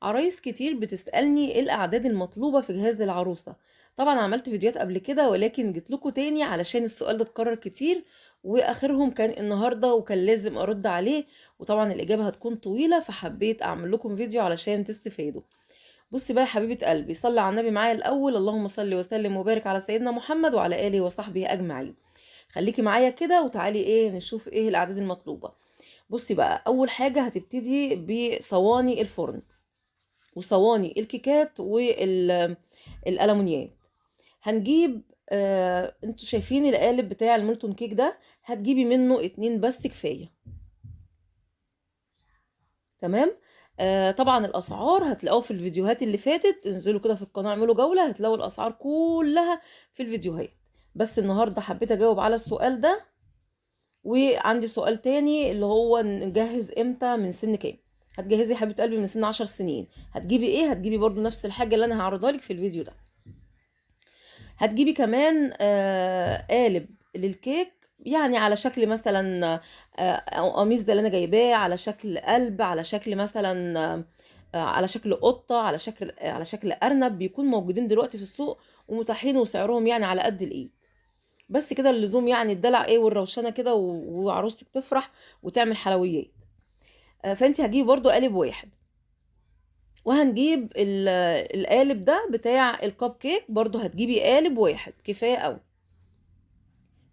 عرايس كتير بتسألني ايه الأعداد المطلوبة في جهاز العروسة. طبعا عملت فيديوهات قبل كده، ولكن جيت لكم تاني علشان السؤال ده اتكرر كتير، وآخرهم كان النهاردة وكان لازم أرد عليه، وطبعا الإجابة هتكون طويلة، فحبيت أعمل لكم فيديو علشان تستفادوا. بصي بقى يا حبيبة قلبي، صلي على النبي معايا الأول، اللهم صل وسلم وبارك على سيدنا محمد وعلى آله وصحبه أجمعين. خليكي معايا كده وتعالي نشوف ايه الأعداد المطلوبة. بصي بقى، أول حاجة هتبتدي بصواني الفرن وصواني الكيكات والألمونيات. هنجيب، انتوا شايفين القالب بتاع ال molten cake ده، هتجيبي منه 2 بس كفاية. تمام. طبعا الأسعار هتلاقوها في الفيديوهات اللي فاتت، انزلوا كده في القناة اعملوا جولة هتلاقوا الأسعار كلها في الفيديوهات. بس النهاردة حبيت أجاوب على السؤال ده، وعندي سؤال تاني اللي هو نجهز امتى، من سن كام؟ هتجهزي يا حبيبة قلبي من سن 10 سنين. هتجيبي ايه؟ هتجيبي برضو نفس الحاجة اللي انا هعرضها لك في الفيديو ده. هتجيبي كمان، قالب للكيك، يعني على شكل مثلا، قميص ده اللي انا جايباه على شكل قلب، على شكل مثلا، على شكل قطة، على شكل أرنب، بيكون موجودين دلوقتي في السوق ومتاحين وسعرهم على قد الايد. بس كده اللزوم الدلع والروشنة كده وعروستك تفرح وتعمل حلويات. فانت هتجيبي برضو قالب واحد، وهنجيب القالب ده بتاع الكب كيك، برضو هتجيبي قالب واحد كفاية قوي.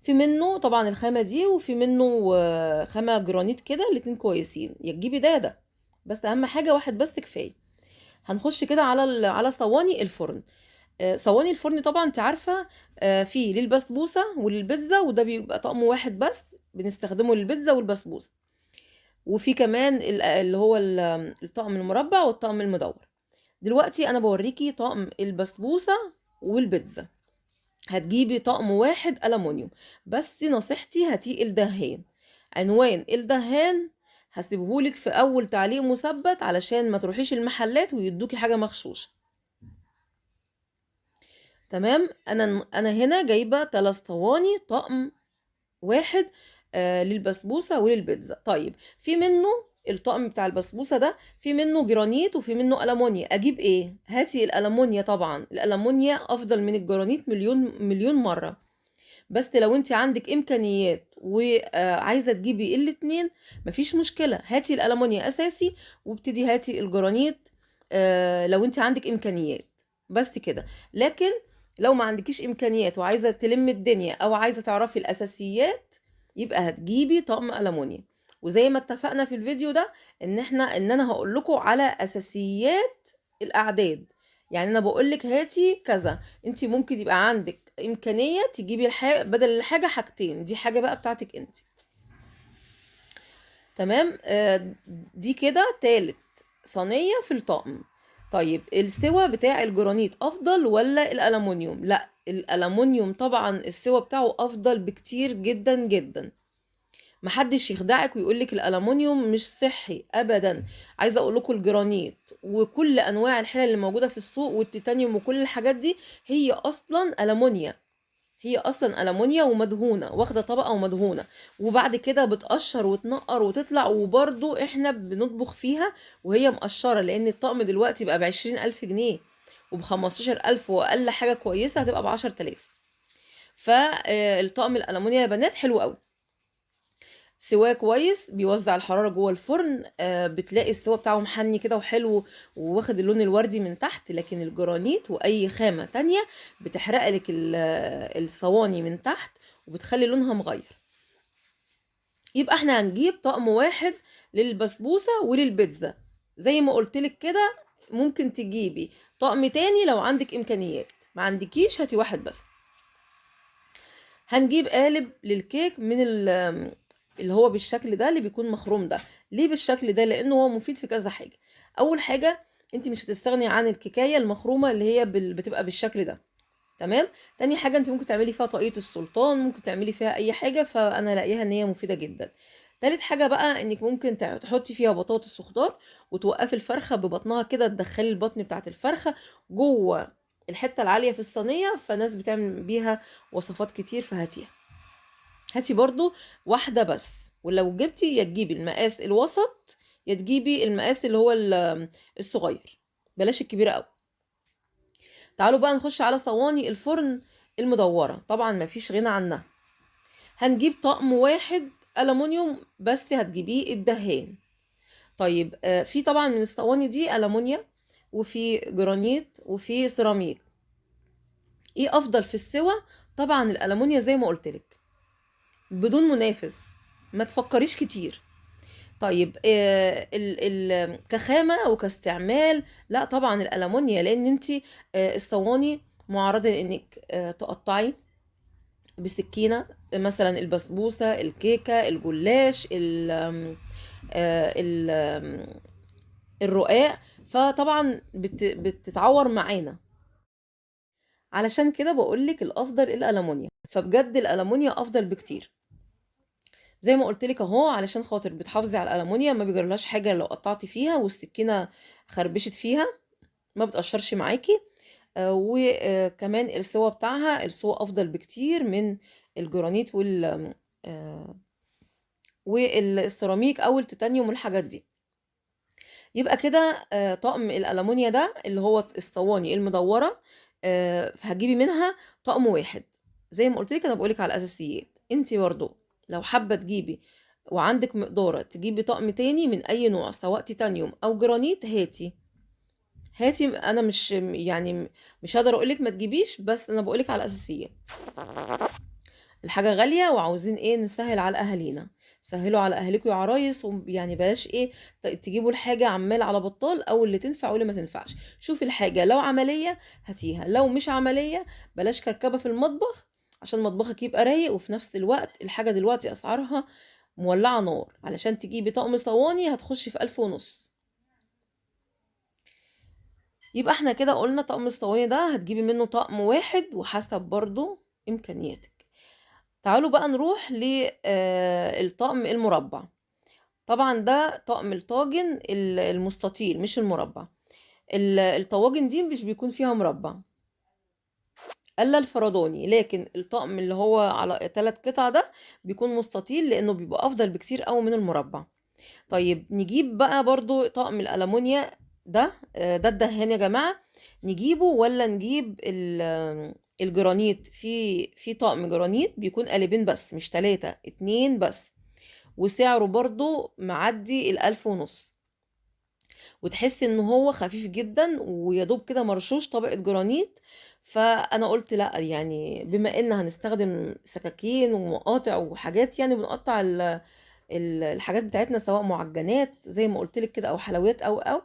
في منه طبعا الخامة دي، وفي منه، خامة جرانيت كده، الاتنين كويسين، يا تجيبي ده يا ده، بس اهم حاجة واحد بس كفاية. هنخش كده على صواني الفرن. صواني الفرن طبعا انت عارفة، في للبسبوسة وللبيتزا، وده بيبقى طقم واحد بس بنستخدمه للبيتزا والبسبوسة. وفي كمان اللي هو الطقم المربع والطقم المدور. دلوقتي انا بوريكي طقم البسبوسة والبيتزا. هتجيبي طقم واحد ألمونيوم، بس نصيحتي هاتي الدهان. عنوان الدهان هسيبهولك في اول تعليق مثبت علشان ما تروحيش المحلات ويدوكي حاجة مغشوشة. تمام. انا هنا جايبة 3 صواني طقم واحد، للبسبوسة وللبيتزا. طيب في منه الطقم بتاع البسبوسة ده، في منه جرانيت وفي منه ألمونيا. أجيب إيه؟ هاتي الألمونيا، طبعا الألمونيا أفضل من الجرانيت مليون مرة. بس لو انت عندك إمكانيات وعايزة تجيبي الاتنين مفيش مشكلة، هاتي الألمونيا أساسي وابتدي هاتي الجرانيت، لو انت عندك إمكانيات بس كده. لكن لو ما عندكيش إمكانيات وعايزة تلم الدنيا أو عايزة تعرفي الأساسيات، يبقى هتجيبي طقم ألمونيا. وزي ما اتفقنا في الفيديو ده ان انا هقول لكم على اساسيات الاعداد. انا بقول لك هاتي كذا، انت ممكن يبقى عندك امكانيه تجيبي بدل الحاجه حاجتين، دي حاجه بقى بتاعتك انت. تمام. دي كده تالت صينيه في الطقم. طيب السوا بتاع الجرانيت افضل ولا الالومنيوم؟ لا، الالومنيوم طبعا السوا بتاعه افضل بكتير جدا جدا. محدش يخدعك ويقولك الالومنيوم مش صحي ابدا. عايزه اقول لكم الجرانيت وكل انواع الحلل اللي موجوده في السوق والتيتانيوم وكل الحاجات دي هي اصلا المونيا، هي اصلا المونيا ومدهونه، واخده طبقه ومدهونه، وبعد كده بتقشر وتنقر وتطلع، وبرده احنا بنطبخ فيها وهي مقشره، لان الطقم دلوقتي بقى بعشرين الف جنيه وبخمستاشر الف، واقل حاجه كويسه هتبقى بعشر تلاف. فالطقم الالومنيا يا بنات حلو قوي، سواه كويس، بيوزع الحرارة جوه الفرن، بتلاقي السوا بتاعه محني كده وحلو وواخد اللون الوردي من تحت. لكن الجرانيت واي خامة تانية بتحرق لك الصواني من تحت وبتخلي لونها مغير. يبقى احنا هنجيب طقم واحد للبسبوسة وللبيتزا زي ما قلت لك كده. ممكن تجيبي طقم تاني لو عندك امكانيات، ما عندكيش هاتي واحد بس. هنجيب قالب للكيك من اللي هو بالشكل ده اللي بيكون مخروم ده. ليه بالشكل ده؟ لانه هو مفيد في كذا حاجه. اول حاجه انت مش هتستغني عن الكيكايه المخرومه اللي هي بتبقى بالشكل ده. تمام. تاني حاجه انت ممكن تعملي فيها طاقية السلطان، ممكن تعملي فيها اي حاجه، فانا لاقيها ان هي مفيده جدا. تالت حاجه بقى انك ممكن تحطي فيها بطاطس وخضار وتوقفي الفرخه ببطنها كده، تدخلي البطن بتاعت الفرخه جوه الحته العاليه في الصينيه، فناس بتعمل بيها وصفات كتير، فهاتيها. هاتي برضو واحدة بس، ولو جبتي يا تجيبي المقاس الوسط يا تجيبي المقاس اللي هو الصغير، بلاش الكبيرة قوي. تعالوا بقى نخش على صواني الفرن المدوره، طبعا مفيش غنى عنها. هنجيب طقم واحد ألمونيوم بس، هتجيبيه الدهان. طيب في طبعا من الصواني دي ألمونيا، وفي جرانيت، وفي سيراميك. ايه افضل في السوى؟ طبعا الألمونيا زي ما قلتلك، بدون منافس، ما تفكريش كتير. طيب كخامة وكاستعمال، لا طبعا الألمونيا، لان انت الصواني معرضة انك تقطعي بسكينة مثلا البسبوسة، الكيكة، الجلاش، الرقاق، فطبعا بتتعور معانا. علشان كده بقولك الافضل الألمونيا، فبجد الألمونيا افضل بكتير زي ما قلت لك اهو، علشان خاطر بتحافظي على الألمونيا، ما بيجرلهاش حاجة لو قطعتي فيها والسكينة خربشت فيها، ما بتقشرش معاكي. وكمان السوا بتاعها، السوا افضل بكتير من الجرانيت والسيراميك او التيتانيوم والحاجات دي. يبقى كده طقم الألمونيا ده اللي هو الصواني المدورة، هتجيبي منها طقم واحد زي ما قلت لك. انا بقولك على الاساسيات، انتي برضو لو حابة تجيبي وعندك مقدارة تجيبي طقم تاني من اي نوع، سواء تيتانيوم او جرانيت، هاتي هاتي. انا مش هقدر اقولك ما تجيبيش، بس انا بقولك على الاساسيات. الحاجة غالية وعاوزين ايه؟ نسهل على اهالينا. سهلوا على اهاليكم يا عرايس، ويعني بلاش ايه تجيبوا الحاجة عمال على بطال، او اللي تنفع واللي ما تنفعش. شوفي الحاجة لو عملية هاتيها، لو مش عملية بلاش كركبة في المطبخ، عشان مطبخك يبقى رايق. وفي نفس الوقت الحاجة دلوقتي اسعارها مولعة نار، علشان تجيبي طقم صواني هتخش في 1500. يبقى احنا كده قلنا طقم الصواني ده هتجيبي منه طقم واحد وحسب برضو امكانياتك. تعالوا بقى نروح للطقم المربع. طبعا ده طقم الطاجن المستطيل مش المربع. الطواجن دي مش بيكون فيها مربع الا الفرداني، لكن الطقم اللي هو على 3 قطع ده بيكون مستطيل، لانه بيبقى افضل بكتير قوي من المربع. طيب نجيب بقى برضو طقم الالومنيا ده، ده الدهان يا جماعة، نجيبه ولا نجيب الجرانيت؟ في طقم جرانيت بيكون قالبين بس، مش 3، 2 بس، وسعره برضو معدي الألف ونص، وتحس ان هو خفيف جدا ويدوب كده مرشوش طبقة جرانيت. فانا قلت لا، بما ان هنستخدم سكاكين ومقاطع وحاجات، بنقطع الحاجات بتاعتنا سواء معجنات زي ما قلت لك كده او حلويات او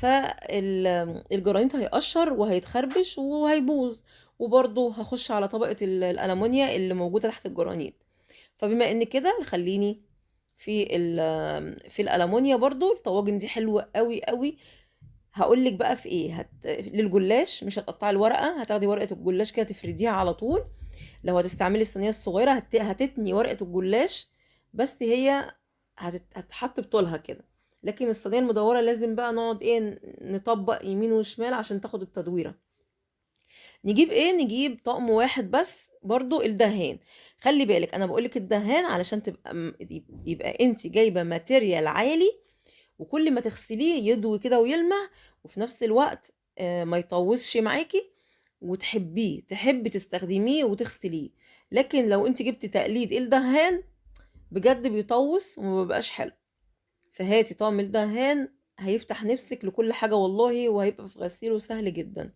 فالجرانيت هيقشر وهيتخربش وهيبوظ، وبرضه هخش على طبقة الألمونيا اللي موجودة تحت الجرانيت. فبما ان كده خليني في الألمونيا. برضو الطواجن دي حلوة قوي قوي. هقول لك بقى في ايه، للجلاش مش هتقطعي الورقة، هتاخدي ورقة الجلاش كده تفرديها على طول. لو هتستعملي الصينية الصغيرة هتتني ورقة الجلاش، بس هي هتتحط بطولها كده. لكن الصينية المدورة لازم بقى نقعد ايه، نطبق يمين وشمال عشان تاخد التدويرة. نجيب ايه؟ نجيب طقم واحد بس برضو الدهان. خلي بالك انا بقولك الدهان علشان يبقى انت جايبة ماتيريال عالي، وكل ما تغسليه يضوي كده ويلمع، وفي نفس الوقت ما يطوزش معاكي، وتحبيه، تحبي تستخدميه وتغسليه. لكن لو انت جبتي تقليد الدهان بجد بيطوس وما بيبقاش حلو. فهاتي طقم الدهان هيفتح نفسك لكل حاجة والله، وهيبقى في غسيله سهل جدا.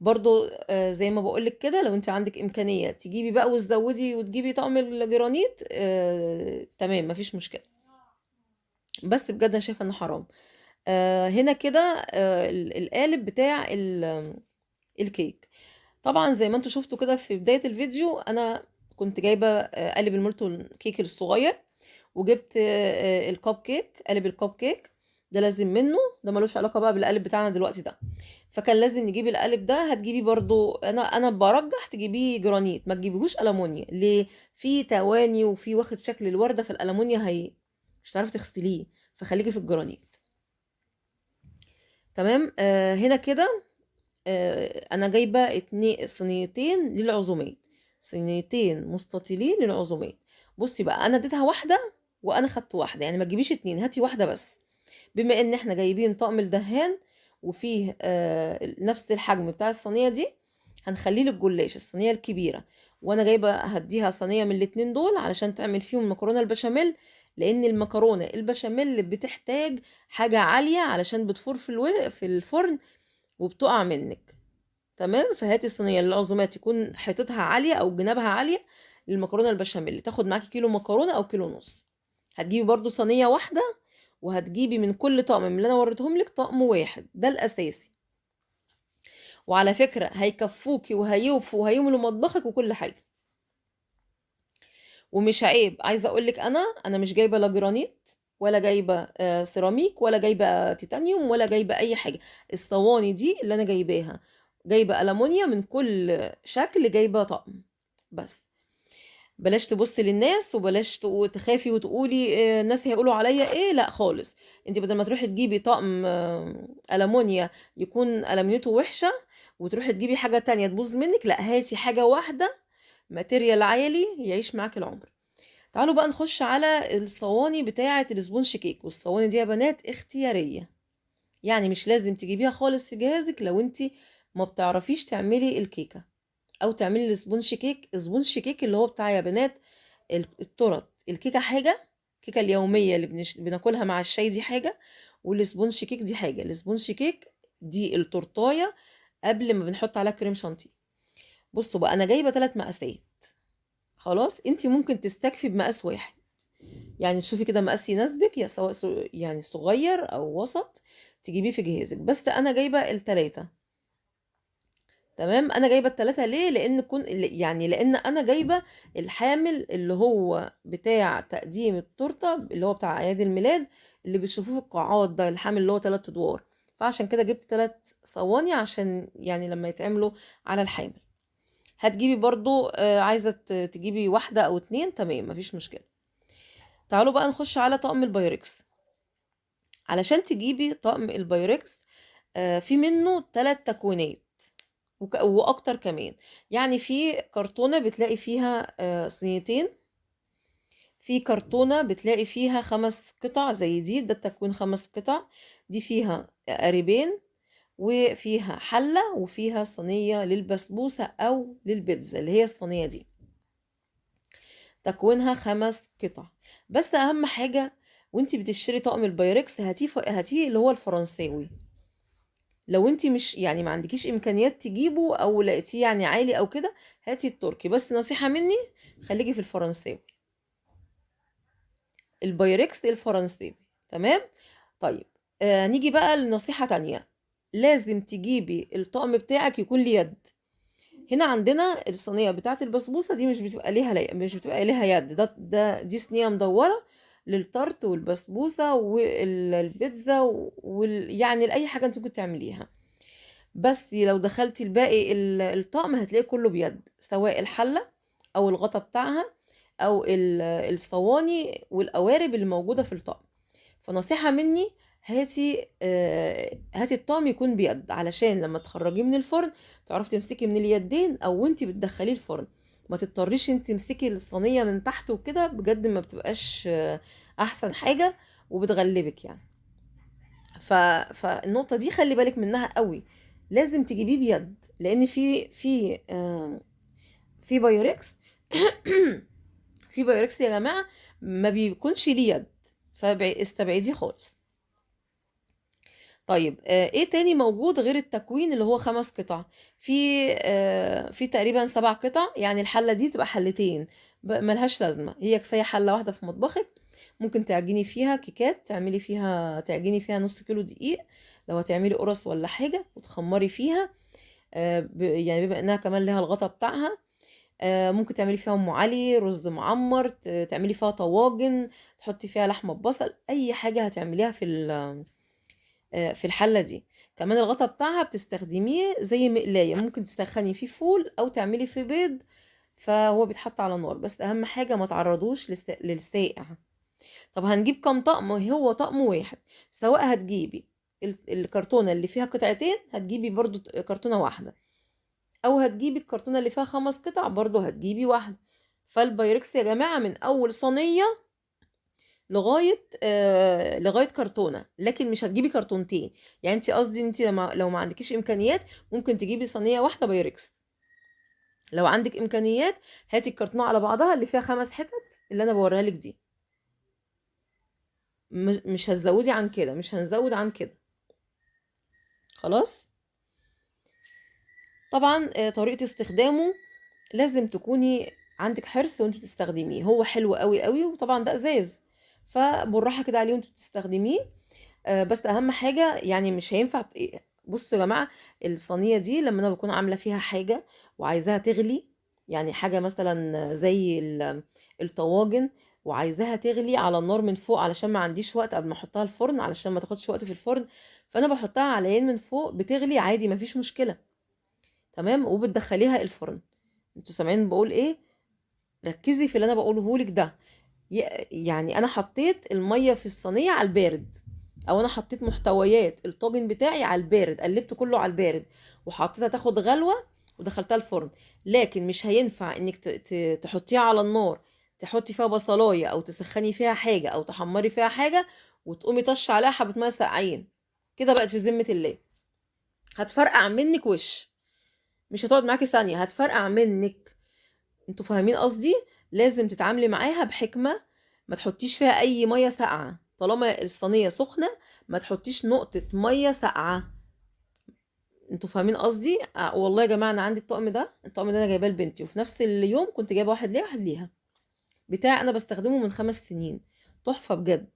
برضو زي ما بقولك كده، لو انت عندك امكانية تجيبي بقى وتزودي وتجيبي طقم الجرانيت، تمام مفيش مشكلة، بس بجد انا شايفة انه حرام. هنا كده، القالب بتاع الكيك. طبعا زي ما انتوا شفتوا كده في بداية الفيديو، انا كنت جايبة، قالب ال molten cake الصغير، وجبت، الكب كيك، قالب الكب كيك ده لازم منه، ده ملوش علاقة بقى بالقالب بتاعنا دلوقتي ده، فكان لازم نجيب القالب ده. هتجيبي برضو، انا برجح تجيبيه جرانيت، ما تجيبيهوش ألمونيا. ليه؟ في تواني وفي واخد شكل الوردة، في الألمونيا هي مش هتعرفي تغسليه، فخليكي في الجرانيت. تمام. هنا كده، انا جايبة 2 صينيتين للعزومات، صينيتين مستطيلين للعزومات. بصي بقى، انا اديتها واحدة وانا خدت واحدة، يعني ما تجيبيش 2، هاتي واحدة بس. بما ان احنا جايبين طقم الدهان وفيه نفس الحجم بتاع الصينية دي، هنخليه للجلاش الصينية الكبيرة، وانا جايبه هديها صينية من الاتنين دول علشان تعمل فيهم المكرونه البشاميل، لان المكرونه البشاميل بتحتاج حاجة عالية علشان بتفور في الفرن وبتقع منك. تمام. فهاتي الصينية للعزومات يكون حيطتها عالية او جنابها عالية للمكرونه البشاميل، تاخد معاكي كيلو مكرونه او كيلو ونص. هتجيبي برضو صينية واحدة، وهتجيبي من كل طقم من اللي انا وريتهم لك طقم واحد، ده الاساسي. وعلى فكرة هيكفوكي وهيوفوا وهيملوا مطبخك وكل حاجة، ومش عيب. عايزه اقول لك انا مش جايبه لا جرانيت ولا جايبه سيراميك ولا جايبه تيتانيوم ولا جايبه اي حاجة. الصواني دي اللي انا جايباها جايبه ألمونيا من كل شكل، جايبه طقم بس. بلاش تبصي للناس وبلاش تخافي وتقولي الناس هيقولوا عليا ايه، لا خالص. انت بدل ما تروحي تجيبي طقم ألمونيا يكون ألمنيته وحشة وتروحي تجيبي حاجة تانية تبوظ منك، لا هاتي حاجة واحدة material عالي يعيش معاك العمر. تعالوا بقى نخش على الصواني بتاعه ال sponge cake. والصواني دي يا بنات اختيارية، يعني مش لازم تجيبيها خالص في جهازك لو انت ما بتعرفيش تعملي الكيكه او تعملي ال sponge cake. ال sponge cake اللي هو بتاع يا بنات التورت. الكيكه حاجة، الكيكه اليومية اللي بناكلها مع الشاي دي حاجة، وال sponge cake دي حاجة. ال sponge cake دي التورتايه قبل ما بنحط عليها كريم شانتيه. بصوا بقى، انا جايبه 3 مقاسات خلاص. انت ممكن تستكفي بمقاس واحد، يعني تشوفي كده مقاس يناسبك، يا سواء يعني صغير او وسط تجيبيه في جهازك. بس انا جايبه ال3. تمام. انا جايبه ال3 ليه؟ لان لان انا جايبه الحامل اللي هو بتاع تقديم التورتة اللي هو بتاع اعياد الميلاد اللي بتشوفوه في القاعات ده، الحامل اللي هو 3 ادوار، فعشان كده جبت 3 صواني عشان يعني لما يتعملوا على الحامل. هتجيبي برضو عايزه تجيبي واحدة او 2، تمام مفيش مشكلة. تعالوا بقى نخش على طقم البايركس. علشان تجيبي طقم البايركس في منه 3 تكوينات واكتر كمان. يعني في كرتونة بتلاقي فيها صينيتين، في كرتونة بتلاقي فيها 5 قطع زي دي، ده التكوين 5 قطع، دي فيها قريبين وفيها حلة وفيها صينية للبسبوسة او للبيتزا اللي هي الصينية دي تكوينها 5 قطع. بس اهم حاجة وانتي بتشتري طقم البايركس هاتيه اللي هو الفرنساوي. لو انتي مش يعني ما عندكيش امكانيات تجيبه او لقيتيه يعني عالي او كده، هاتي التركي. بس نصيحة مني خليكي في الفرنساوي، البايركس الفرنساوي. تمام. طيب نيجي بقى لنصيحة تانية. لازم تجيبي الطقم بتاعك يكون ليه يد. هنا عندنا الصينية بتاعة البسبوسة دي مش بتبقى ليها مش بتبقى ليها يد، ده دي صينية مدورة للطرت والبسبوسة والبيتزا يعني لأي حاجة انت ممكن تعمليها. بس لو دخلتي الباقي الطقم هتلاقيه كله بيد، سواء الحلة او الغطا بتاعها او الصواني والقوارب اللي موجودة في الطقم. فنصيحة مني هاتي الطقم يكون بيد، علشان لما تخرجيه من الفرن تعرفي تمسكي من اليدين، او وانتي بتدخليه الفرن ما تضطريش انت تمسكي الصينية من تحت وكده، بجد ما بتبقاش احسن حاجة وبتغلبك يعني. فالنقطه دي خلي بالك منها قوي، لازم تجيبيه بيد، لان في في في بايركس في بايركس يا جماعة ما بيكونش ليه يد، فاستبعديه خالص. طيب ايه تاني موجود غير التكوين اللي هو 5 قطع؟ في تقريبا 7 قطع. يعني الحلة دي بتبقى حلتين، ملهاش لازمه، هي كفاية حله واحدة في مطبخك. ممكن تعجني فيها كيكات، تعملي فيها تعجني فيها نص كيلو دقيق لو هتعملي قرص ولا حاجة، وتخمري فيها. يعني بما انها كمان لها الغطا بتاعها، ممكن تعملي فيها ام علي، رز معمر، تعملي فيها طواجن، تحطي فيها لحمه ببصل، اي حاجة هتعمليها في الحلة دي. كمان الغطا بتاعها بتستخدميه زي مقلايه، ممكن تسخني فيه فول او تعملي فيه بيض، فهو بيتحط على النار. بس اهم حاجة ما تعرضوش للساقع. طب هنجيب كام طقم؟ هو طقم واحد، سواء هتجيبي الكرتونه اللي فيها قطعتين هتجيبي برضو كرتونة واحدة، او هتجيبي الكرتونه اللي فيها 5 قطع برضو هتجيبي واحدة. فالبايركس يا جماعة من اول صينية لغاية كرتونة، لكن مش هتجيبي كرتونتين. يعني انت قصدي انت لو ما عندكيش امكانيات ممكن تجيبي صينية واحدة بايركس. لو عندك امكانيات هاتي الكرتونه على بعضها اللي فيها 5 حتت اللي انا بوريها لك دي. مش هتزودي عن كده، مش هنزود عن كده. خلاص. طبعا طريقه استخدامه لازم تكوني عندك حرص وانت بتستخدميه. هو حلو قوي قوي، وطبعا ده ازاز، فبالراحه كده عليه وانت بتستخدميه. بس اهم حاجة يعني مش هينفع بصوا يا جماعة، الصينية دي لما انا بكون عامله فيها حاجة وعايزاها تغلي، يعني حاجة مثلا زي الطواجن وعايزاها تغلي على النار من فوق، علشان ما عنديش وقت قبل ما احطها الفرن، علشان ما تاخدش وقت في الفرن، فانا بحطها على عين من فوق بتغلي عادي مفيش مشكلة، تمام، وبتدخليها الفرن. انتوا سامعين بقول ايه؟ ركزي في اللي انا بقوله لك ده. يعني انا حطيت المية في الصينية على البارد، او انا حطيت محتويات الطاجن بتاعي على البارد، قلبته كله على البارد وحطيتها تاخد غلوه ودخلتها الفرن. لكن مش هينفع انك تحطيها على النار، تحطي فيها بصلايه او تسخني فيها حاجة او تحمري فيها حاجة وتقومي طش عليها حبه مية ساقعين كده، بقت في ذمه الله هتفرقع منك وش، مش هتقعد معاكي ثانية، هتفرقع منك. انتوا فاهمين قصدي؟ لازم تتعاملي معاها بحكمه، ما تحطيش فيها اي مية ساقعه. طالما الصينية سخنة ما تحطيش نقطة مية ساقعه. انتوا فاهمين قصدي؟ والله يا جماعة انا عندي الطقم ده، الطقم ده انا جايباه لبنتي، وفي نفس اليوم كنت جايبه واحد ليها واحد ليها، بتاع انا بستخدمه من 5 سنين، تحفة بجد.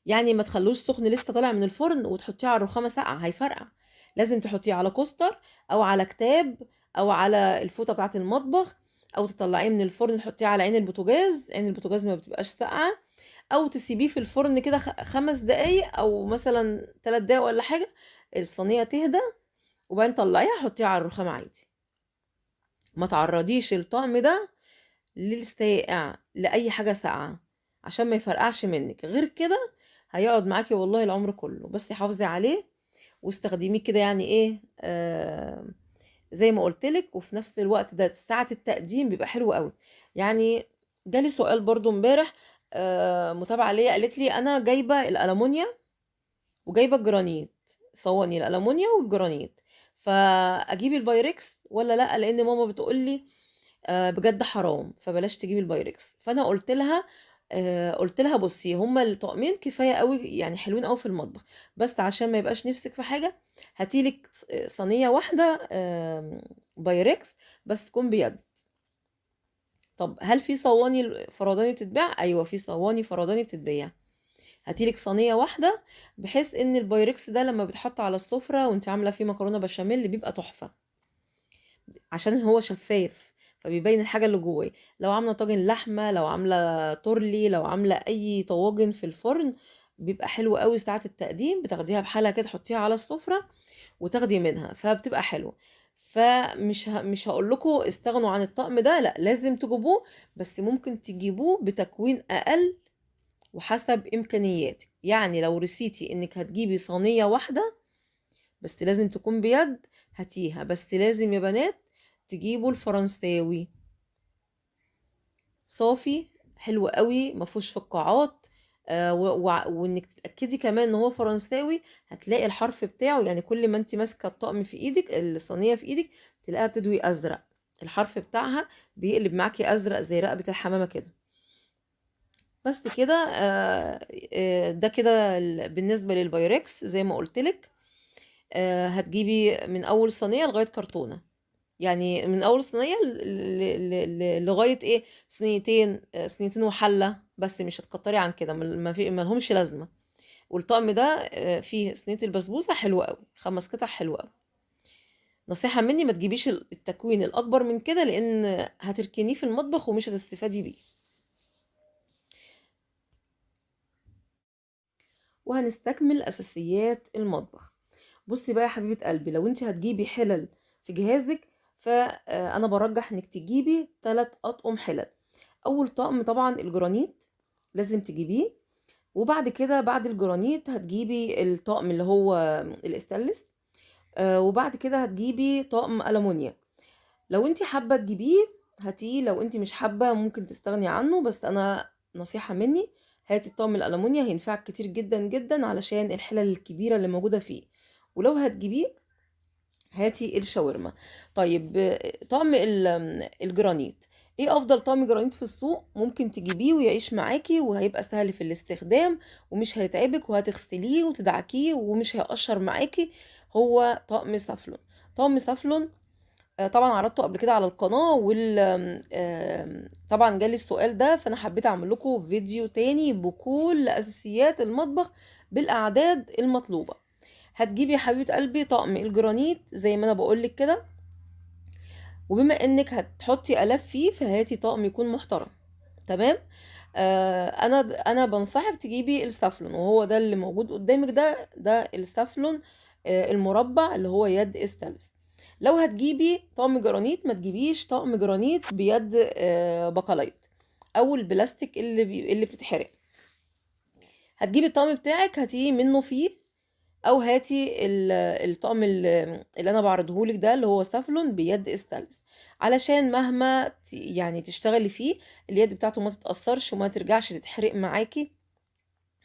يعني ما تخلوش سخن لسه طالع من الفرن وتحطيه على الرخامه ساقعه، هيفرقع. لازم تحطيه على coaster او على كتاب او على الفوطه بتاعه المطبخ، او تطلعيه من الفرن تحطيه على عين البوتاجاز، عين البوتاجاز ما بتبقاش ساقعه، او تسيبيه في الفرن كده 5 دقايق او مثلا 3 دقايق ولا حاجة، الصينية تهدى وبعدين طلعيها حطيها على الرخامه عادي. ما تعرضيش الطقم ده للساقع، لاي حاجة ساقعه، عشان ما يفرقعش منك. غير كده هيقعد معاكي والله العمر كله. بس حافظي عليه واستخدميه كده، يعني ايه، زي ما قلتلك. وفي نفس الوقت ده ساعة التقديم بيبقى حلو قوي. يعني جالي سؤال برضو امبارح، متابعة ليا قالت لي انا جايبة الألمونيا وجايبة الجرانيت، صواني الألمونيا والجرانيت، فاجيب البايركس ولا لا؟ لان ماما بتقول لي بجد حرام فبلاش تجيبي البايركس. فانا قلت لها بصي هما الطقمين كفاية قوي، يعني حلوين قوي في المطبخ، بس عشان ما يبقاش نفسك في حاجة هاتيلك صينية واحدة بايركس بس تكون بيد. طب هل في صواني فرداني بتتباع؟ ايوه في صواني فرداني بتتباع. هاتيلك صينية واحدة بحيث ان البايركس ده لما بيتحط على السفرة وانت عامله فيه مكرونه بشاميل بيبقى تحفة، عشان هو شفاف فبيبين الحاجة اللي جواه. لو عامله طاجن لحمه، لو عامله تورلي، لو عامله اي طواجن في الفرن بيبقى حلو قوي ساعة التقديم، بتاخديها بحالها كده تحطيها على السفرة وتاخدي منها، فبتبقى حلوة. فمش مش هقول لكم استغنوا عن الطقم ده، لا لازم تجيبوه، بس ممكن تجيبوه بتكوين اقل وحسب امكانياتك. يعني لو رسيتي انك هتجيبي صينية واحدة بس لازم تكون بيد هاتيها، بس لازم يا بنات تجيبوا الفرنساوي صافي حلو قوي ما فيهوش فقاعات، وانك تتاكدي كمان ان هو فرنساوي. هتلاقي الحرف بتاعه، يعني كل ما انت ماسكه الطقم في ايدك، الصينية في ايدك، تلاقيها بتدوي ازرق، الحرف بتاعها بيقلب معاكي ازرق زي رقبة الحمامة كده. بس كده، ده كده بالنسبة للبايركس زي ما قلتلك. هتجيبي من اول صينية لغاية كرتونة، يعني من اول صينية لغاية ايه، صينيتين، صينيتين وحله، بس مش هتكتري عن كده، ما لهمش لازمه. والطقم ده فيه صينية البسبوسه حلوة قوي، 5 قطع حلوة قوي. نصيحة مني ما تجيبيش التكوين الاكبر من كده، لان هتركنيه في المطبخ ومش هتستفادي بيه. وهنستكمل اساسيات المطبخ. بصي بقى يا حبيبه قلبي، لو انت هتجيبي حلل في جهازك فانا برجح انك تجيبي 3 اطقم حلل. اول طقم طبعا الجرانيت لازم تجيبيه، وبعد كده بعد الجرانيت هتجيبي الطقم اللي هو الاستانلس، وبعد كده هتجيبي طقم ألمونيا. لو انت حابة تجيبيه هاتيه، لو انت مش حابة ممكن تستغني عنه، بس انا نصيحة مني هاتي الطقم الألمونيا هينفعك كتير جدا جدا علشان الحلل الكبيرة اللي موجودة فيه. ولو هتجيبيه هاتي الشاورما. طيب طقم الجرانيت، ايه افضل طقم جرانيت في السوق ممكن تجيبيه ويعيش معاكي وهيبقى سهل في الاستخدام ومش هيتعبك وهتغسليه وتدعكيه ومش هيقشر معاكي؟ هو طقم سافلون. طقم سافلون طبعا عرضته قبل كده على القناة، طبعا جالي السؤال ده، فانا حبيت اعمل لكم فيديو تاني بكل اساسيات المطبخ بالاعداد المطلوبة. هتجيبي يا حبيبة قلبي طقم الجرانيت زي ما انا بقولك كده، وبما انك هتحطي الاف فيه فهاتي طقم يكون محترم. تمام. انا بنصحك تجيبي السافلون، وهو ده اللي موجود قدامك، ده السافلون المربع اللي هو يد استانلس. لو هتجيبي طقم جرانيت ما تجيبيش طقم جرانيت بيد بقلايت او البلاستيك اللي بتتحرق. هتجيبي الطقم بتاعك هاتيه منه فيه، او هاتي الطقم اللي انا بعرضهولك ده اللي هو سافلون بيد استانلس، علشان مهما يعني تشتغلي فيه اليد بتاعته ما تتأثرش وما ترجعش تتحرق معاكي،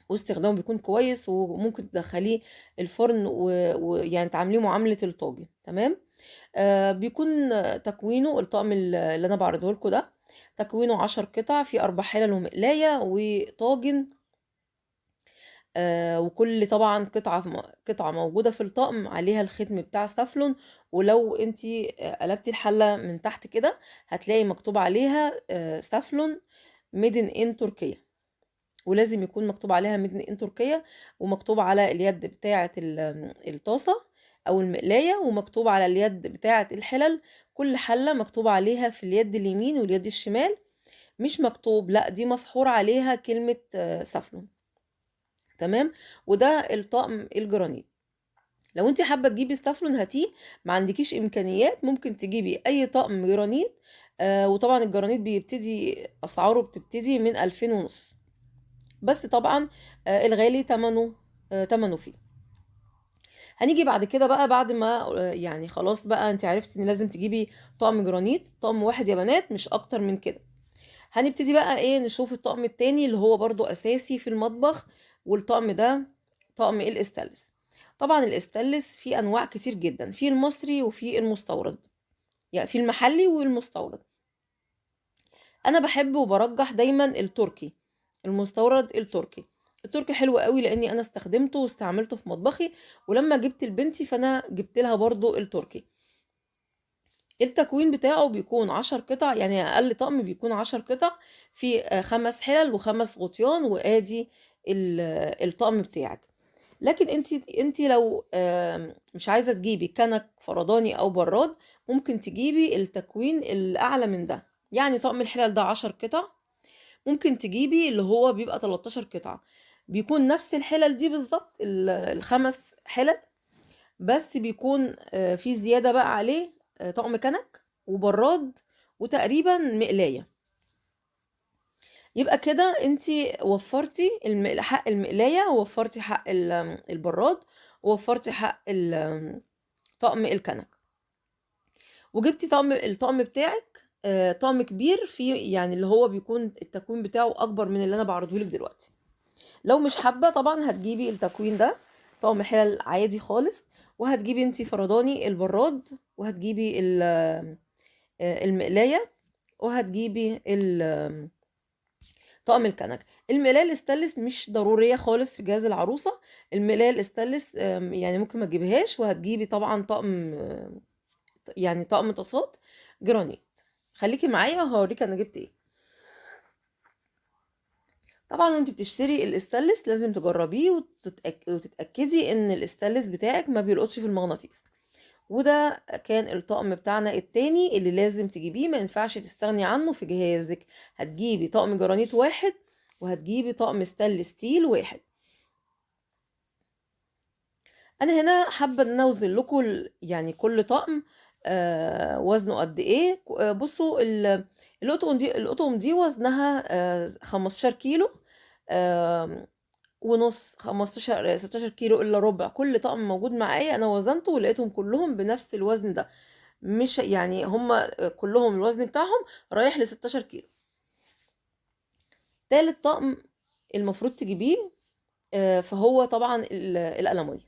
واستخدامه بيكون كويس، وممكن تدخليه الفرن ويعني تعامليه معاملة الطاجن. تمام. بيكون تكوينه الطقم اللي انا بعرضه لكم ده تكوينه 10 قطع، في 4 حلل ومقلاية وطاجن، وكل طبعا قطعة موجودة في الطقم عليها الختم بتاع سافلون. ولو انتي قلبتي الحلة من تحت كده هتلاقي مكتوب عليها سافلون made in تركيا، ولازم يكون مكتوب عليها made in تركيا، ومكتوب على اليد بتاعة الطاسة او المقلاية، ومكتوب على اليد بتاعة الحلل. كل حلة مكتوب عليها في اليد اليمين واليد الشمال، مش مكتوب، لا دي مفحور عليها كلمة سافلون. تمام. وده الطقم الجرانيت. لو انت حابة تجيبي سافلون هاتيه، ما عندكيش امكانيات ممكن تجيبي اي طقم جرانيت. وطبعا الجرانيت بيبتدي اسعاره بتبتدي من 2500، بس طبعا الغالي تمنه فيه. هنيجي بعد كده بقى، بعد ما يعني خلاص بقى انت عرفتي ان لازم تجيبي طقم جرانيت، طقم واحد يا بنات مش اكتر من كده. هنبتدي بقى ايه، نشوف الطقم التاني اللي هو برضو اساسي في المطبخ، والطقم ده طقم الاستانلس. طبعا الاستانلس فيه انواع كتير جدا، في المصري وفي المستورد، يعني في المحلي والمستورد. انا بحب وبرجح دايما التركي، المستورد التركي. التركي حلو قوي لاني انا استخدمته واستعملته في مطبخي، ولما جبت لبنتي فانا جبت لها برضو التركي. التكوين بتاعه بيكون 10 قطع، يعني اقل طقم بيكون 10 قطع، في 5 حلل و5 غطيان، وادي الطقم بتاعك. لكن انت لو مش عايزه تجيبي كنك فرداني او براد، ممكن تجيبي التكوين الاعلى من ده، يعني طقم الحلل ده 10 قطع، ممكن تجيبي اللي هو بيبقى 13 قطعه، بيكون نفس الحلل دي بالظبط، ال5 حلل، بس بيكون في زيادة بقى عليه طقم كنك وبراد وتقريبا مقلايه. يبقى كده انتي وفرتي حق المقلايه، ووفرتي حق البراد، ووفرتي حق طقم الكنك، وجبتي الطقم بتاعك طقم كبير في، يعني اللي هو بيكون التكوين بتاعه اكبر من اللي انا بعرضه لك دلوقتي. لو مش حابة طبعا هتجيبي التكوين ده طقم حلل عادي خالص، وهتجيبي انتي فرداني البراد، وهتجيبي المقلايه، وهتجيبي طقم الكنك. المقلايه الاستانلس مش ضرورية خالص في جهاز العروسة، المقلايه الاستانلس يعني ممكن ما تجيبيهاش، وهتجيبي طبعا طقم طاسات جرانيت. خليكي معايا وهوريكي انا جبت ايه. طبعا وانت بتشتري الاستانلس لازم تجربيه وتتاكدي ان الاستانلس بتاعك ما بيلقطش في المغناطيس. وده كان الطقم بتاعنا التاني اللي لازم تجيبيه، ما ينفعش تستغني عنه في جهازك. هتجيبي طقم جرانيت واحد، وهتجيبي طقم stainless steel واحد. انا هنا حابة ان انا اوزن لكم يعني كل طقم وزنه قد ايه. بصوا القطن دي وزنها 15 كيلو ونص، 16 كيلو الا ربع. كل طقم موجود معايا انا وزنته ولقيتهم كلهم بنفس الوزن ده، مش يعني هم كلهم الوزن بتاعهم رايح ل 16 كيلو. تالت طقم المفروض تجيبيه فهو طبعا الألمونيا.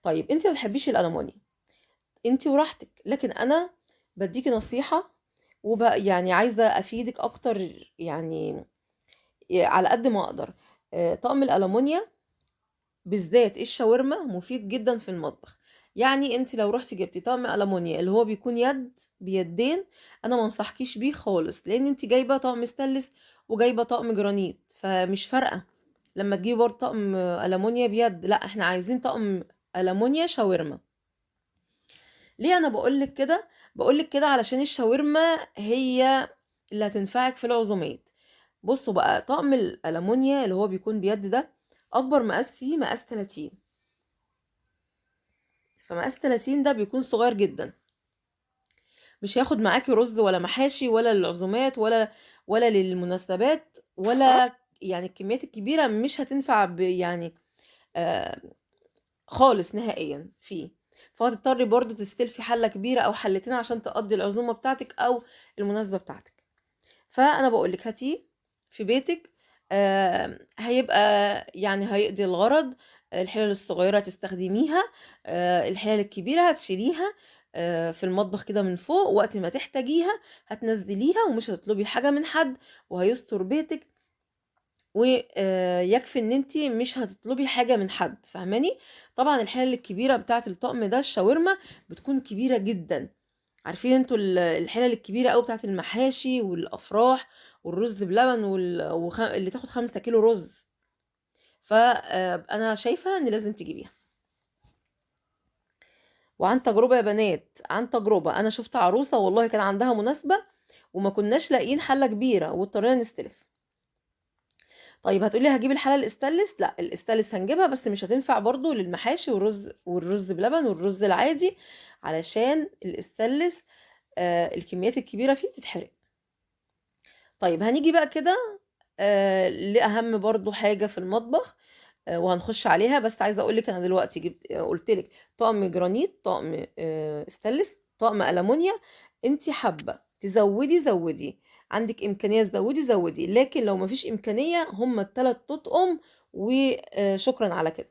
طيب انت ما بتحبيش الألمونيا، انت وراحتك، لكن انا بديكي نصيحة وبقى يعني عايزة افيدك اكتر يعني على قد ما اقدر. طقم الألمونيا بالذات الشاورما مفيد جدا في المطبخ. يعني انت لو رحتي جبتي طقم ألمونيا اللي هو بيكون يد بيدين، انا ما انصحكيش بيه خالص، لان انت جايبه طقم ستانلس وجايبه طقم جرانيت، فمش فارقه لما تجيبي برضه طقم ألمونيا بيد. لا، احنا عايزين طقم ألمونيا شاورما. ليه انا بقولك كده؟ بقولك كده علشان الشاورما هي اللي هتنفعك في العزومات. بصوا بقى، طقم الألمونيا اللي هو بيكون بيد ده اكبر مقاس فيه مقاس 30، فمقاس 30 ده بيكون صغير جدا، مش هياخد معاكي رز ولا محاشي ولا للعزومات ولا للمناسبات، ولا يعني الكميات الكبيرة مش هتنفع يعني خالص نهائيا فيه. فهتضطري برضو تستلفي حلة كبيرة او حلتين عشان تقضي العزومة بتاعتك او المناسبة بتاعتك. فانا بقولك هاتيه في بيتك، هيبقى يعني هيقضي الغرض. الحلل الصغيرة تستخدميها، الحلل الكبيرة هتشيليها في المطبخ كده من فوق، وقت ما تحتاجيها هتنزليها ومش هتطلبي حاجة من حد، وهيستر بيتك، ويكفي ان انتي مش هتطلبي حاجة من حد، فاهماني؟ طبعا الحلل الكبيرة بتاعة الطقم ده الشاورما بتكون كبيرة جدا، عارفين انتوا الحلل الكبيرة قوي بتاعة المحاشي والافراح والرز بلبن اللي تاخد 5 كيلو رز. فانا شايفة ان لازم تجيبيها. وعن تجربة يا بنات، عن تجربة، انا شفت عروسة والله كان عندها مناسبة وما كناش لاقيين حلة كبيرة واضطرينا نستلف. طيب هتقولي هجيب الحلة الاستانلس، لا الاستانلس هنجيبها بس مش هتنفع برضو للمحاشي والرز بلبن والرز العادي، علشان الاستانلس الكميات الكبيرة فيه بتتحرق. طيب هنيجي بقى كده لأهم برضو حاجة في المطبخ، وهنخش عليها. بس عايزة أقولك أنا دلوقتي قلتلك طقم جرانيت، طقم استانلس، طقم ألمونيا. انتي حابة تزودي زودي، عندك إمكانية تزودي زودي، لكن لو مفيش إمكانية هما التلات تطقم وشكرا على كده.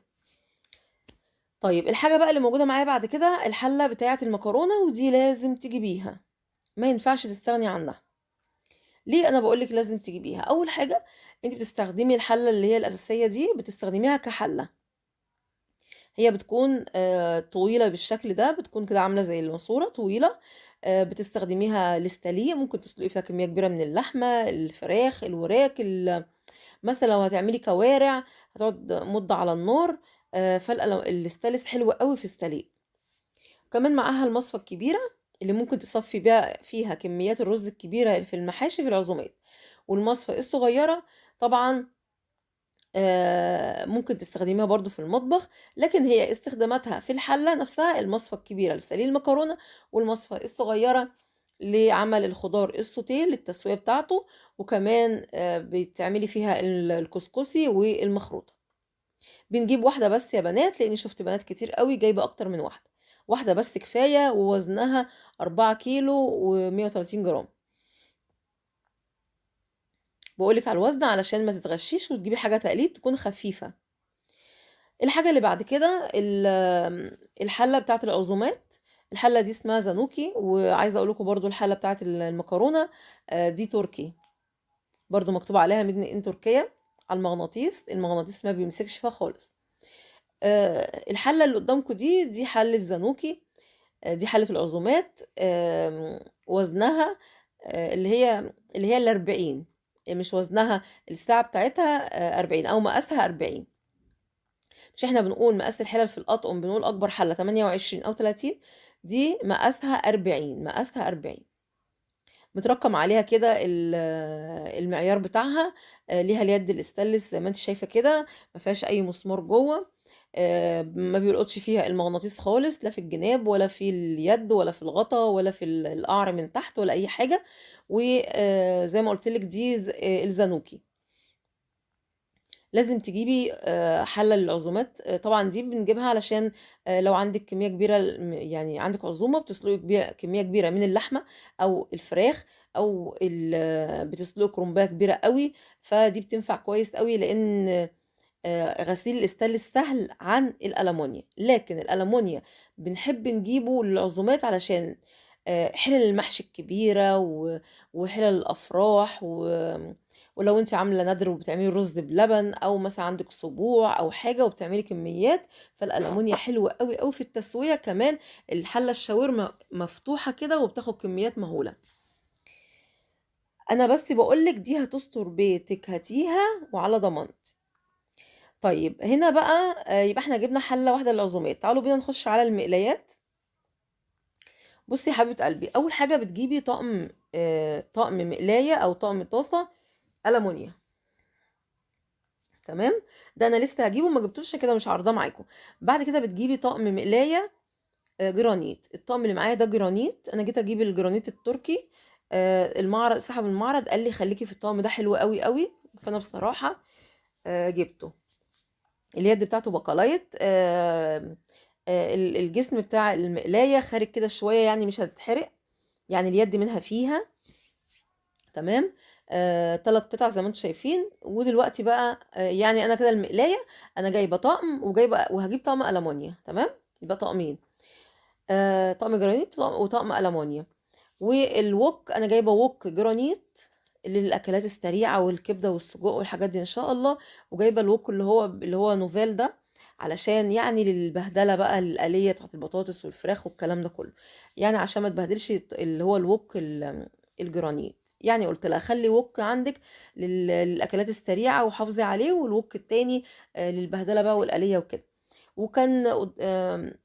طيب الحاجة بقى اللي موجودة معايا بعد كده الحلة بتاعة المكرونة، ودي لازم تجيبيها، ما ينفعش تستغني عنها. ليه أنا بقولك لازم تجيبيها؟ أول حاجة انت بتستخدمي الحلة اللي هي الأساسية دي، بتستخدميها كحلة، هي بتكون طويلة بالشكل ده، بتكون كده عاملة زي الماسورة طويلة، بتستخدميها للسليق، ممكن تسلقي فيها كمية كبيرة من اللحمة، الفراخ، الوراك، مثلا لو هتعملي كوارع هتقعد مدة على النار، فالاستانلس حلو قوي في السليق. كمان معاها المصفى الكبيرة اللي ممكن تصفي بيها فيها كميات الرز الكبيرة في المحاشي في العزومات، والمصفى الصغيرة طبعا ممكن تستخدميها برضو في المطبخ، لكن هي استخداماتها في الحلة نفسها المصفى الكبيرة لسليق المكرونة، والمصفى الصغيرة لعمل الخضار السوتيه للتسوية بتاعته، وكمان بتعملي فيها الكسكسي والمخروطة. بنجيب واحدة بس يا بنات، لأني شفت بنات كتير قوي جايبة أكتر من واحدة، واحدة بس كفاية، ووزنها 4 كيلو ومية وتلاتين جرام. بقولك على الوزن علشان ما تتغشيش وتجيبي حاجة تقليد تكون خفيفة. الحاجة اللي بعد كده الحلة بتاعت العزومات، الحلة دي اسمها زانوكي، وعايزة اقول لكم برضو الحلة بتاعت المكرونة، دي تركي برضو، مكتوب عليها ميد ان تركيا على المغناطيس، المغناطيس ما بيمسكش فيها خالص. الحلة اللي قدامكم دي حلة زانوكي، دي حلة العزومات، وزنها، اللي هي الأربعين، مش وزنها، الساعة بتاعتها، 40 أو مقاسها 40. مش احنا بنقول مقاس الحلل في الأطقم بنقول أكبر حلة 28 أو 30، دي مقاسها 40، مقاسها 40، مترقم عليها كده المعيار بتاعها، ليها اليد الاستانلس زي ما انت شايفة كده، ما فيهاش أي مسمار جوه، ما بيلقطش فيها المغناطيس خالص، لا في الجناب ولا في اليد ولا في الغطا ولا في القعر من تحت ولا اي حاجه. وزي ما قلت لك دي الزانوكي. لازم تجيبي حله للعزومات، طبعا دي بنجيبها علشان لو عندك كميه كبيره، يعني عندك عزومه بتسلقي كميه كبيره من اللحمه او الفراخ او بتسلق كرنبايه كبيرة قوي، فدي بتنفع كويس قوي، لان غسيل الاستانلس سهل عن الالمونيا. لكن الالمونيا بنحب نجيبه للعزومات علشان حلل المحشي الكبيرة وحلل الافراح، ولو انت عامله ندر وبتعملي رز بلبن، او مثلا عندك سبوع او حاجة وبتعملي كميات، فالالمونيا حلوة قوي قوي في التسوية. كمان الحلة الشاورما مفتوحة كده وبتاخد كميات مهولة. انا بس بقولك دي هتستر بيتك، هاتيها وعلى ضمانتي. طيب هنا بقى يبقى احنا جبنا حله واحدة للعزومات. تعالوا بينا نخش على المقلايات. بصي يا حبيبه قلبي، اول حاجة بتجيبي طقم طقم مقلايه او طقم طاسه ألمونيا، تمام؟ ده انا لسه هجيبه، ما جبتوش كده مش عارضاه معاكم. بعد كده بتجيبي طقم مقلايه جرانيت. الطقم اللي معايا ده جرانيت، انا جيت اجيب الجرانيت التركي، المعرض صاحب المعرض قال لي خليكي في الطقم ده حلو قوي قوي، فانا بصراحة جبته. اليد بتاعته بقلايت، الجسم بتاع المقلايه خارج كده شوية، يعني مش هتتحرق، يعني اليد منها فيها، تمام؟ 3 قطع زي ما انتم شايفين. ودلوقتي بقى يعني انا كده المقلايه انا جايبه طقم وهجيب طقم ألمونيا، تمام؟ يبقى طقمين، طقم جرانيت وطقم ألمونيا. والوك انا جايبه وك جرانيت للاكلات السريعة والكبده والسجق والحاجات دي ان شاء الله، وجايبه الوك اللي هو نوفيل ده علشان يعني للبهدله بقى، للقليه بتاعت البطاطس والفراخ والكلام ده كله، يعني عشان ما تبهدلش اللي هو الوك الجرانيت. يعني قلت لها خلي وك عندك للاكلات السريعة وحافظي عليه، والوك التاني للبهدله بقى والقليه وكده. وكان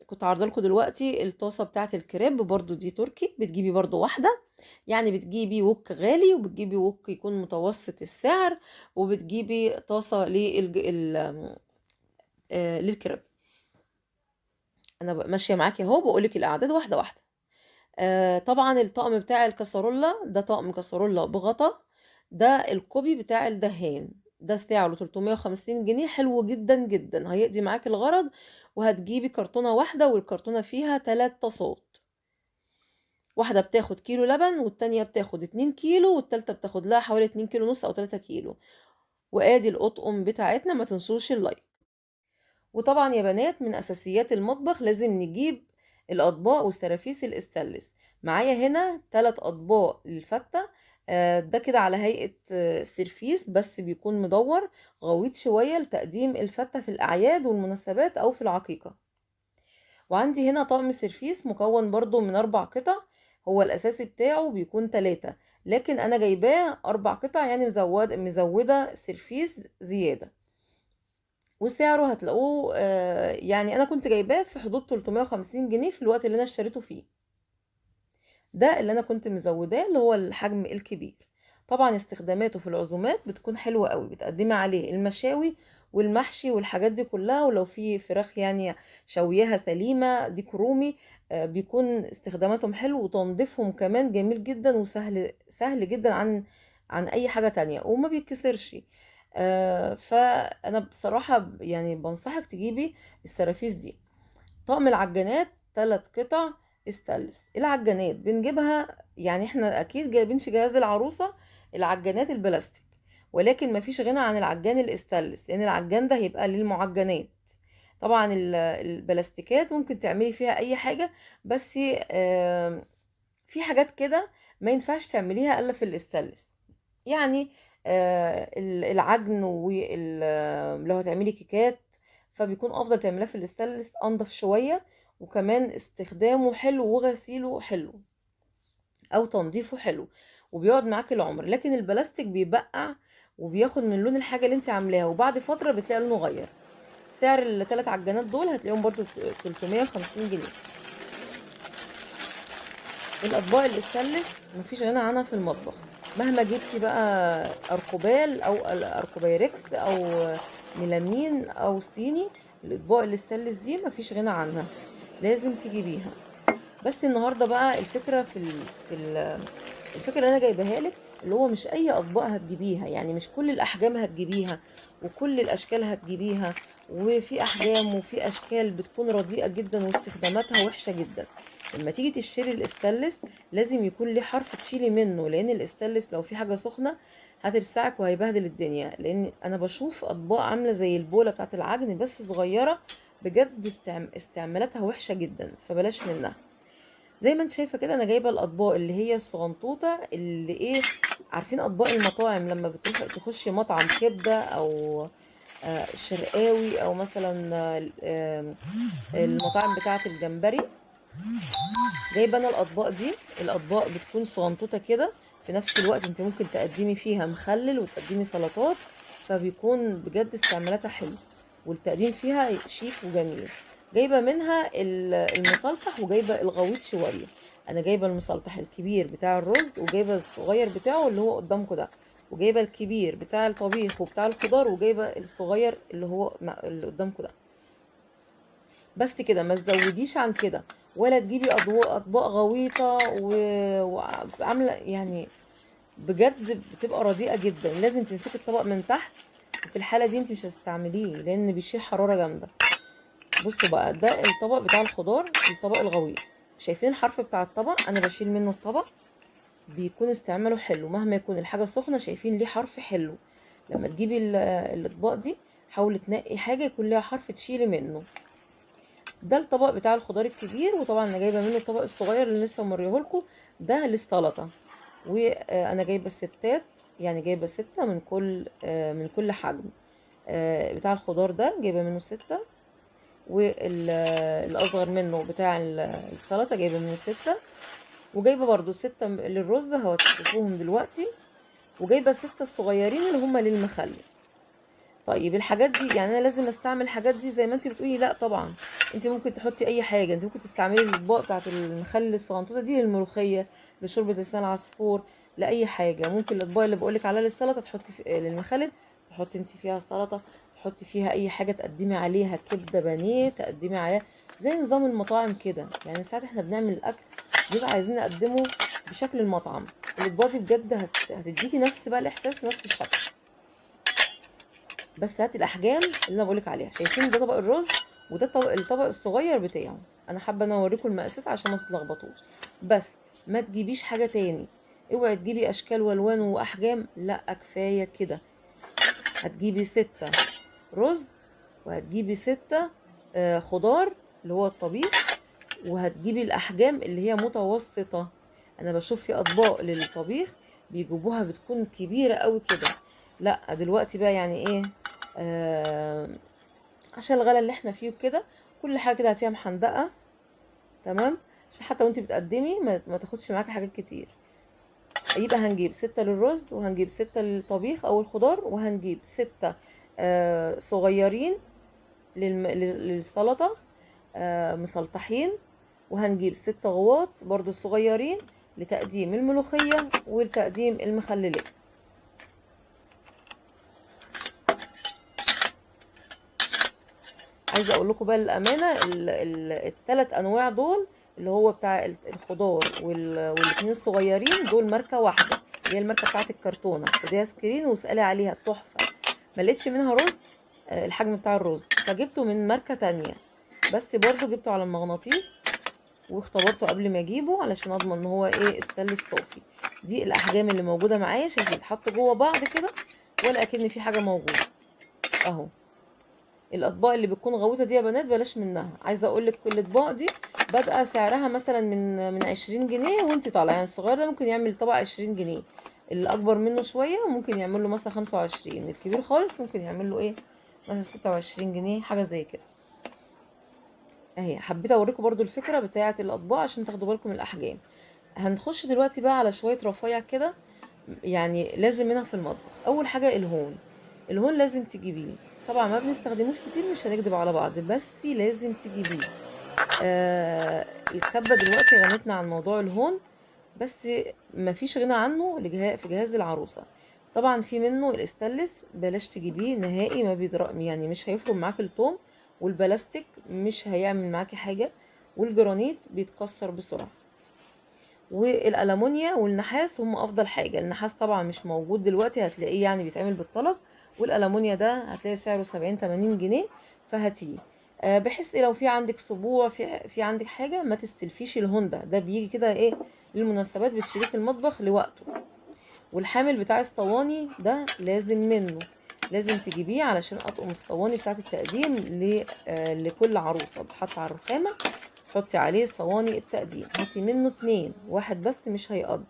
كنت عارضه لكم دلوقتي الطاسه بتاعه الكريب، برضو دي تركي، بتجيبي برضو واحدة، يعني بتجيبي وك غالي وبتجيبي وك يكون متوسط السعر، وبتجيبي طاسه للكريب. انا ماشية معاكي اهو، بقولك الاعداد واحدة واحدة. طبعا الطقم بتاع الكسرولة ده طقم كسرولة بغطا، ده ال copy بتاع الدهان، ده سعره 350 جنيه، حلو جدا جدا، هيقضي معاك الغرض. وهتجيبي كرتونة واحدة، والكرتونة فيها 3 طاسات، واحدة بتاخد كيلو لبن، والتانية بتاخد 2 كيلو، والتالتة بتاخد لها حوالي 2 كيلو ونص او 3 كيلو. وادي القطقم بتاعتنا، ما تنسوش ال like. وطبعا يا بنات من اساسيات المطبخ لازم نجيب الاطباق والسرافيس الاستانلس. معايا هنا 3 اطباق للفته، ده كده على هيئة سرفيس، بس بيكون مدور غويط شوية لتقديم الفته في الاعياد والمناسبات او في العقيقة. وعندي هنا طقم سرفيس مكون برضو من 4 قطع، هو الاساسي بتاعه بيكون 3، لكن انا جايباه 4 قطع، يعني مزوده سرفيس زيادة. وسعره هتلاقوه يعني انا كنت جايباه في حدود 350 جنيه في الوقت اللي انا اشتريته فيه، ده اللي انا كنت مزوداه اللي هو الحجم الكبير. طبعا استخداماته في العزومات بتكون حلوة قوي، بتقدمي عليه المشاوي والمحشي والحاجات دي كلها، ولو في فراخ يعني شويها سليمة ديك رومي، بيكون استخداماتهم حلو، وتنظيفهم كمان جميل جدا وسهل، سهل جدا عن اي حاجة تانية، وما بيتكسرش. فانا بصراحة يعني بنصحك تجيبي السرافيس دي. طقم العجانات 3 قطع استانلس. العجانات بنجيبها، يعني احنا اكيد جايبين في جهاز العروسة العجانات البلاستيك، ولكن مفيش غنى عن العجان الاستانلس، لان العجان ده هيبقى للمعجنات. طبعا البلاستيكات ممكن تعملي فيها اي حاجة، بس في حاجات كده ما ينفعش تعمليها الا في الاستانلس، يعني العجن لو هتعملي كيكات فبيكون افضل تعمليها في الاستانلس، انضف شوية، وكمان استخدامه حلو وغسيله حلو او تنظيفه حلو، وبيقعد معاك العمر. لكن البلاستيك بيبقع وبياخد من لون الحاجة اللي انت عاملاها، وبعد فترة بتلاقي لونه غير. سعر الثلاث عجانات دول هتلاقيهم برضو 350 جنيه. الاطباق الاستانلس مفيش غنى عنها في المطبخ، مهما جبتي بقى اركوبال او اركوبايركس او ميلامين او صيني، الاطباق الاستانلس دي مفيش غنى عنها، لازم تجيبيها. بس النهارده بقى الفكرة الفكرة اللي انا جايباها لك، اللي هو مش اي اطباق هتجيبيها، يعني مش كل الاحجام هتجيبيها وكل الاشكال هتجيبيها وفي احجام وفي اشكال بتكون رديئة جدا واستخداماتها وحشة جدا. لما تيجي تشتري الاستانلس لازم يكون ليه حرف تشيلي منه، لان الاستانلس لو في حاجة سخنة هتلسعك وهيبهدل الدنيا. لان انا بشوف اطباق عامله زي البوله بتاعت العجن بس صغيرة، بجد استعمالاتها وحشة جدا، فبلاش منها. زي ما انت شايفه كده انا جايبه الاطباق اللي هي الصغنطوطه، اللي ايه، عارفين اطباق المطاعم لما بتروح تخشي مطعم كبده او الشرقاوي، او مثلا المطاعم بتاعه الجمبري. جايبه انا الاطباق دي. الاطباق بتكون صغنطوطه كده، في نفس الوقت انت ممكن تقدمي فيها مخلل وتقدمي سلطات، فبيكون بجد استعمالاتها حلو والتقديم فيها شيك وجميل. جايبه منها المسلطح وجايبه الغويط شوية. انا جايبه المسلطح الكبير بتاع الرز، وجايبه الصغير بتاعه اللي هو قدامكم ده، وجايبه الكبير بتاع الطبيخ وبتاع الخضار، وجايبه الصغير اللي هو اللي قدامكم ده. بس كده، ما تزوديش عن كده، ولا تجيبي اطباق غويطه وعامله يعني بجد بتبقى رديئة جدا. لازم تمسكي الطبق من تحت، وفي الحالة دي انت مش هتستعمليه لان بيشيل حرارة جامدة. بصوا بقى، ده الطبق بتاع الخضار، الطبق الغويط. شايفين الحرف بتاع الطبق؟ انا بشيل منه الطبق، بيكون استعماله حلو مهما يكون الحاجة سخنة. شايفين ليه حرف حلو. لما تجيبي الاطباق دي حاولي تنقي حاجة يكون ليها حرف تشيلي منه. ده الطبق بتاع الخضار الكبير، وطبعا انا جايبه منه الطبق الصغير اللي لسه موريهولكوا ده للسلطة. وانا جايبه الستات، يعني جايبه 6 من كل حجم. بتاع الخضار ده جايبه منه 6، والاصغر منه بتاع السلطة جايبه منه 6، وجايبه برضو 6 للرز ده هتشوفوهم دلوقتي، وجايبه 6 الصغيرين اللي هم للمخلل. طيب الحاجات دي يعني انا لازم استعمل الحاجات دي زي ما انت بتقولي؟ لا طبعا، انت ممكن تحطي اي حاجة. انت ممكن تستعملي الاطباق بتاعه المخلل الصغنطوطه دي للملوخيه، لشوربه لسان العصفور، لاي حاجة. ممكن الاطباق اللي بقولك عليها للسلطة تحطي للمخلل، تحطي انت فيها سلطة، تحطي فيها اي حاجة، تقدمي عليها كبده بانيه، تقدمي عليها زي نظام المطاعم كده. يعني ساعات احنا بنعمل الاكل بنبقى عايزين نقدمه بشكل المطعم. الاطباق دي بجد هتديكي نفس بقى الاحساس، نفس الشكل، بس هاتي الاحجام اللي انا بقولك عليها. شايفين ده طبق الرز، وده الطبق الصغير بتاعه. انا حابة ان اوريكم المقاسات عشان ما تتلخبطوش. بس ما تجيبيش حاجة تاني، اوعي تجيبي اشكال والوان واحجام، لا كفاية كده. هتجيبي 6 رز، وهتجيبي 6 خضار اللي هو الطبيخ، وهتجيبي الاحجام اللي هي متوسطه. انا بشوف في اطباق للطبيخ بيجيبوها بتكون كبيرة قوي كده، لا دلوقتي بقى يعني ايه، عشان الغلا اللي احنا فيه وكده، كل حاجة كده هاتيها محندقه، تمام، عشان حتى وانت بتقدمي ما تاخدش معاكي حاجات كتير. يبقى هنجيب 6 للرز، وهنجيب 6 للطبيخ او الخضار، وهنجيب 6 صغيرين للسلطة، مسلطحين، وهنجيب 6 غواط برضو صغيرين لتقديم الملوخية ولتقديم المخللات. عايزه اقول لكم بقى للامانة الثلاث انواع دول اللي هو بتاع الخضار والاثنين الصغيرين دول ماركة واحدة، اللي هي الماركة بتاعت الكرتونه، خديها screen واسالي عليها، تحفة. ما لقيتش منها رز، الحجم بتاع الرز، فجبته من ماركة تانية، بس برضو جبته على المغناطيس واختبرته قبل ما اجيبه علشان اضمن ان هو ايه، استانلس صافي. دي الاحجام اللي موجودة معايا، شايفين اتحط جوه بعض كده ولا اكن في حاجة موجودة اهو. الاطباق اللي بتكون غويطه دي يا بنات بلاش منها. عايزه اقول لك كل الاطباق دي بادئه سعرها مثلا من 20 جنيه وانت طالعه، يعني الصغير ده ممكن يعمل طبق 20 جنيه، اللي اكبر منه شوية ممكن يعمل له مثلا 25، الكبير خالص ممكن يعمل له ايه مثلا 26 جنيه، حاجة زي كده. اهي حبيت اوريكم برضو الفكرة بتاعه الاطباق عشان تاخدوا بالكم من الاحجام. هنخش دلوقتي بقى على شوية رفايع كده يعني لازم منها في المطبخ. اول حاجة الهون، الهون لازم تجيبيه، طبعا ما بنستخدموش كتير مش هنكدب على بعض، بس لازم تجيبيه. الكبه دلوقتي غنتنا عن موضوع الهون، بس ما فيش غنى عنه في جهاز العروسة. طبعا في منه الاستانلس بلاش تجيبيه نهائي، ما بيضرب يعني مش هيفرم معاك التوم، والبلاستيك مش هيعمل معاكي حاجة، والجرانيت بيتكسر بسرعة، والالومنيا والنحاس هم افضل حاجة. النحاس طبعا مش موجود دلوقتي، هتلاقيه يعني بيتعمل بالطلب، والالومنيا ده هتلاقي سعره 70-80 جنيه، فهاتيه. بحيث لو في عندك سبوع، في عندك حاجة، ما تستلفيش الهوندا ده، بيجي كده ايه للمناسبات، بتشيليه في المطبخ لوقته. والحامل بتاع الصواني ده لازم منه، لازم تجيبيه علشان اطقم الصواني بتاعت التقديم لكل عروسه، بتحط على الرخامه تحطي عليه صواني التقديم. هاتي منه 2، واحد بس مش هيقضي،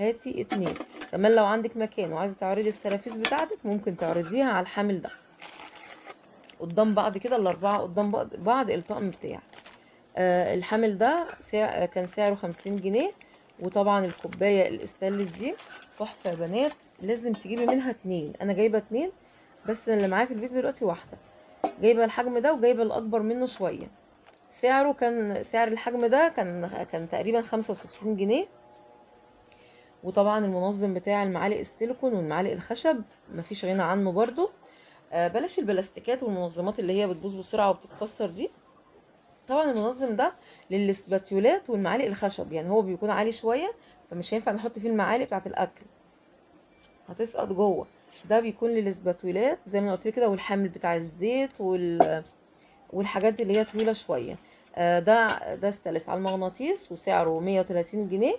هاتي 2. كمان لو عندك مكان وعايزه تعرضي السرافيس بتاعتك ممكن تعرضيها على الحامل ده قدام بعض كده، ال4 قدام بعض الطقم بتاعك. الحامل ده كان سعره 50 جنيه. وطبعا الكوباية الاستانلس دي تحفة يا بنات، لازم تجيبي منها 2. انا جايبه 2 بس، اللي معايا في الفيديو دلوقتي واحدة، جايبه الحجم ده وجايبه الاكبر منه شوية. سعره كان، سعر الحجم ده كان تقريبا 65 جنيه. وطبعا المنظم بتاع المعالق السيليكون والمعالق الخشب مفيش غنى عنه برضو. بلاش البلاستيكات والمنظمات اللي هي بتبوظ بسرعة وبتتكسر دي. طبعا المنظم ده للسباتيولات والمعالق الخشب، يعني هو بيكون عالي شوية فمش هينفع نحط فيه المعالق بتاعت الاكل، هتسقط جوه. ده بيكون للسباتيولات زي ما انا قلت كده، والحامل بتاع الزيت والحاجات اللي هي طويلة شوية. ده استانلس على المغناطيس وسعره 130 جنيه.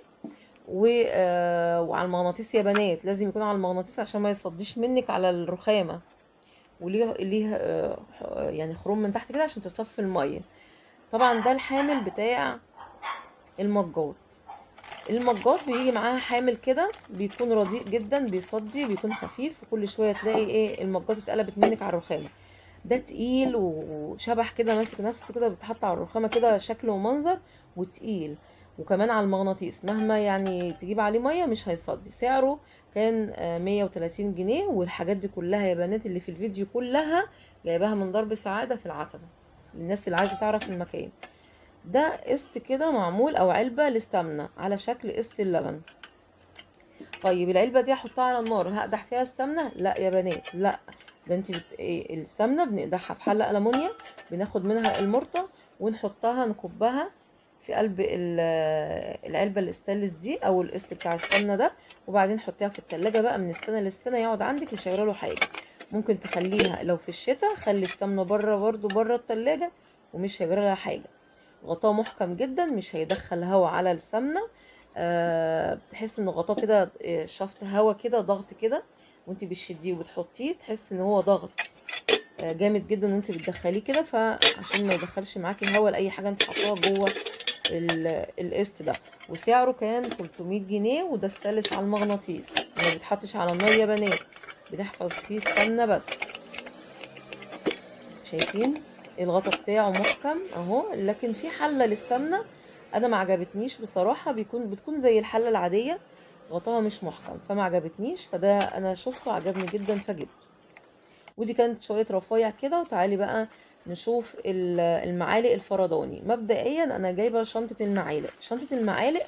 وعلى المغناطيس يا بنات، لازم يكون على المغناطيس عشان ما يصديش منك على الرخامه، وليه يعني خروم من تحت كده عشان تصفي المية. طبعا ده الحامل بتاع المجات. المجات بيجي معاها حامل كده، بيكون رديء جدا، بيصدي، بيكون خفيف، وكل شوية تلاقي ايه المجات اتقلبت منك على الرخامه. ده تقيل وشبح كده، ماسك نفسه كده، بيتحط على الرخامه كده شكل ومنظر، وتقيل، وكمان على المغناطيس مهما يعني تجيب عليه مية مش هيصدي. سعره كان 130 جنيه. والحاجات دي كلها يا بنات اللي في الفيديو كلها جايباها من درب سعادة في العتبة، للناس اللي عايزه تعرف المكان. ده قسط كده معمول او علبة للسمنه على شكل قسط اللبن. طيب العلبة دي هحطها على النار هقدح فيها السمنة؟ لا يا بنات لا، ده انت السمنة بنقدحها في حله المونيا، بناخد منها المرطه ونحطها نكبها في قلب العلبة الاستانلس دي او القسط بتاع السمنة ده، وبعدين حطيها في التلاجة بقى من السنة للسنة يقعد عندك مش هيجرى له حاجة. ممكن تخليها لو في الشتاء خلي السمنة بره برضو بره التلاجة ومش هيجرى لها حاجة. غطاه محكم جدا مش هيدخل هوا على السمنة، بتحس ان غطاه كده شفط هوا كده ضغط كده، وانت بتشديه وبتحطيه تحس ان هو ضغط جامد جدا وانت بتدخليه كده، فعشان ما يدخلش معاكي هوا لاي حاجة انت حطاها جوه القسط ده. وسعره كان 300 جنيه، وده استانلس على المغناطيس، ما بيتحطش على النار يا بنات، بنحفظ فيه السمنة بس. شايفين الغطا بتاعه محكم اهو. لكن في حله للسمنه انا ما عجبتنيش بصراحة، بتكون زي الحلة العادية غطاها مش محكم، فما عجبتنيش، فده انا شفته عجبني جدا فجبته. ودي كانت شوية رفايع كده. وتعالي بقى نشوف المعالق الفرداني. مبدئيا انا جايبه شنطه المعالق. شنطه المعالق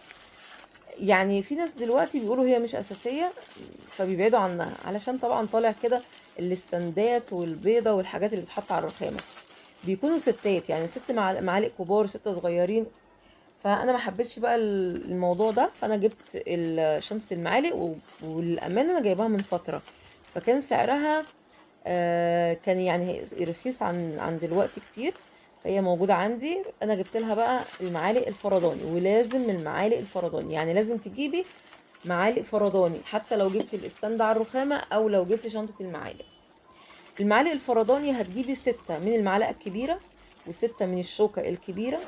يعني في ناس دلوقتي بيقولوا هي مش اساسية فبيبعدوا عنها، علشان طبعا طالع كده الاستندات والبيضة والحاجات اللي بتتحط على الرخامه، بيكونوا ستات يعني 6 معالق كبار 6 صغيرين، فانا ما حبيتش بقى الموضوع ده، فانا جبت شنطه المعالق. والامانة انا جايباها من فترة، فكان سعرها كان يعني رخيص عن دلوقتي كتير، فهي موجودة عندي. انا جبت لها بقى المعالق الفرداني، ولازم المعالق الفرداني، يعني لازم تجيبي معالق فرداني حتى لو جبتي الاستند على الرخامه او لو جبتي شنطه المعالق. المعالق الفرداني هتجيبي 6 من المعلقة الكبيرة، و6 من الشوكة الكبيرة،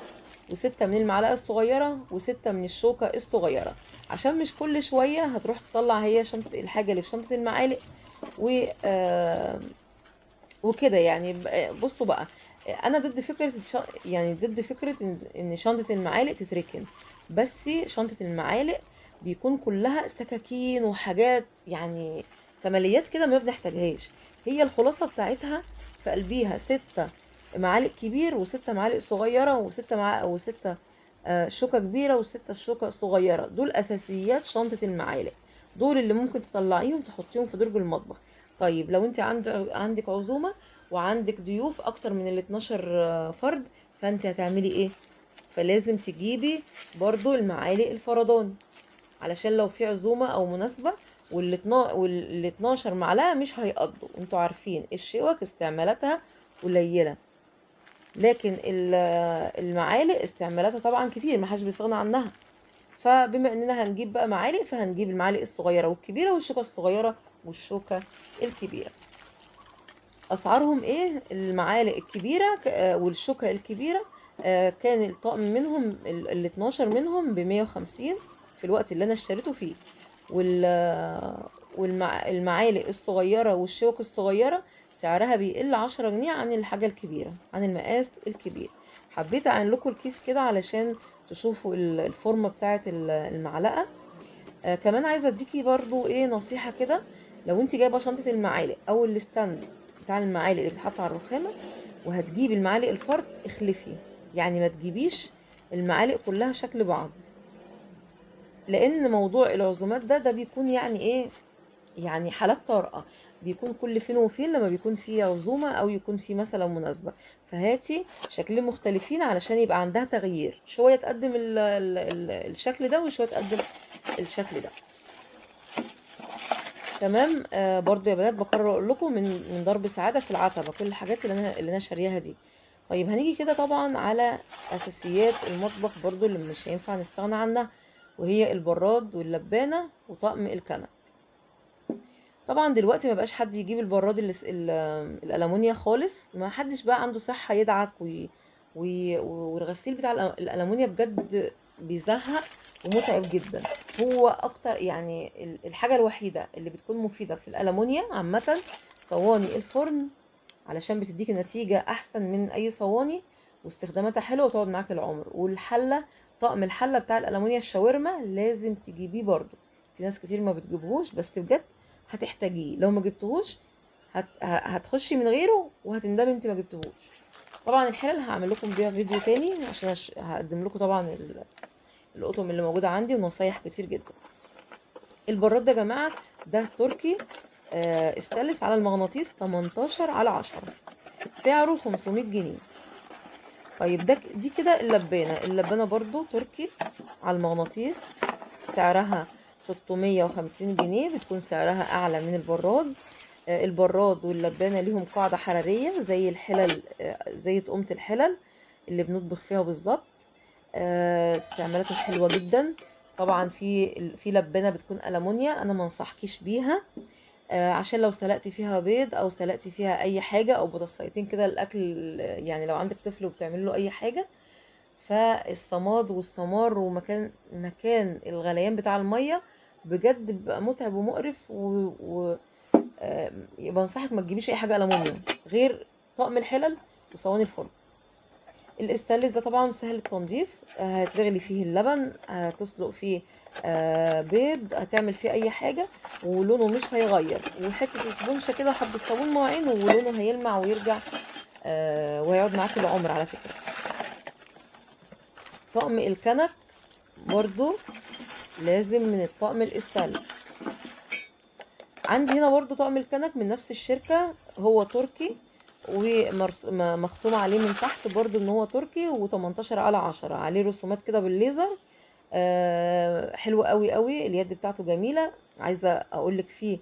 و6 من المعلقة الصغيرة، و6 من الشوكة الصغيرة، عشان مش كل شوية هتروح تطلع هي شنطه الحاجة اللي في شنطه المعالق وكده يعني. بصوا بقى، انا ضد فكرة يعني ضد فكرة ان شنطه المعالق تتركن، بس شنطه المعالق بيكون كلها سكاكين وحاجات يعني كماليات كده ما بنحتاجهاش. هي الخلاصة بتاعتها في قلبيها 6 معالق كبير و6 معالق صغيرة و6 و6 شوكه كبيرة و6 شوكه صغيرة. دول اساسيات شنطه المعالق، دول اللي ممكن تطلعيهم تحطيهم في درج المطبخ. طيب لو انت عندك عزومة وعندك ضيوف اكتر من ال 12 فرد، فانت هتعملي ايه؟ فلازم تجيبي برضو المعالق الفرداني، علشان لو في عزومة او مناسبة وال 12 معلقه مش هيقضوا. انتوا عارفين الشوك استعمالاتها قليله، لكن المعالق استعمالاتها طبعا كتير، ما حدش بيستغنى عنها. فبما اننا هنجيب بقى معالق، فهنجيب المعالق الصغيرة والكبيرة والشوكه الصغيرة والشوكه الكبيرة. اسعارهم ايه؟ المعالق الكبيرة والشوكه الكبيرة، كان الطقم منهم ال 12 منهم ب 150 في الوقت اللي انا اشتريته فيه. والمعالق الصغيرة والشوك الصغيرة سعرها بيقل 10 جنيه عن الحاجة الكبيرة، عن المقاس الكبير. حبيت اعمل لكم الكيس كده علشان تشوفوا الفورمة بتاعه المعلقة. كمان عايزه اديكي برضو ايه نصيحة كده، لو انت جايبه شنطه المعالق او ال stand بتاع المعالق اللي بيتحط على الرخامه وهتجيبي المعالق الفرد، اخلفي، يعني ما تجيبيش المعالق كلها شكل بعض، لان موضوع العزومات ده بيكون يعني ايه، يعني حالات طارئة، بيكون كل فين وفين لما بيكون في عزومة او يكون في مثلا مناسبة. فهاتي شكلين مختلفين علشان يبقى عندها تغيير، شوية تقدم ال ال ال الشكل ده وشوية تقدم الشكل ده. تمام. برضو يا بنات بكرر اقول لكم من ضرب سعادة في العتبة كل الحاجات اللي انا شارياها دي. طيب هنيجي كده طبعا على اساسيات المطبخ برضو اللي مش هينفع نستغنى عنها، وهي البراد واللبانه وطقم الكنك. طبعا دلوقتي ما بقاش حد يجيب البراد الالومنيا خالص، ما حدش بقى عنده صحة يدعك والغسيل بتاع الالومنيا بجد بيزهق ومتعب جدا. هو اكتر يعني الحاجة الوحيدة اللي بتكون مفيدة في الالومنيا عامة صواني الفرن، علشان بتديك نتيجة احسن من اي صواني واستخداماتها حلوة وتقعد معاك العمر. والحله، طقم الحلة بتاع الالومنيا الشاورما لازم تجيبيه برضو، في ناس كتير ما بتجيبهوش بس بجد هتحتاجيه، لو ما جبتهوش هتخشي من غيره وهتندمي انت ما جبتهوش. طبعا الحلل هعمل لكم بيها فيديو تاني عشان هقدم لكم طبعا القطم اللي موجودة عندي ونصايح كتير جدا. البراد ده يا جماعة ده تركي، استانلس على المغناطيس 18/10، سعره 500 جنيه. طيب دي كده اللبانه، اللبانه برضو تركي على المغناطيس، سعرها 650 جنيه، بتكون سعرها اعلى من البراد. البراد واللبانه ليهم قاعدة حرارية زي الحلل، زي تقومه الحلل اللي بنطبخ فيها بالظبط. استعمالاتهم حلوة جدا. طبعا في لبانه بتكون ألمونيا، انا ما انصحكيش بيها، عشان لو سلقتي فيها بيض او سلقتي فيها اي حاجة او بطاطسيتين كده الاكل، يعني لو عندك طفل وبتعمل له اي حاجة، فالصماد والسمار ومكان مكان الغليان بتاع المية بجد بيبقى متعب ومقرف. بنصحك ما تجيبيش اي حاجة ألمونيا غير طقم الحلل وصواني الفرن. الاستانلس ده طبعا سهل التنظيف، هتغلي فيه اللبن، هتسلق فيه بيض، هتعمل فيه اي حاجة ولونه مش هيغير، وحتة اسبونشه كده وحبه صابون مواعين ولونه هيلمع ويرجع، وهيقعد معاك العمر على فكرة. طقم الكنك برضو لازم من الطقم الاستانلس. عندي هنا برضو طقم الكنك من نفس الشركة، هو تركي ومختوم عليه من تحت برضو ان هو تركي، و18/10، عليه رسومات كده بالليزر، حلو قوي قوي، اليد بتاعته جميلة. عايزة اقولك فيه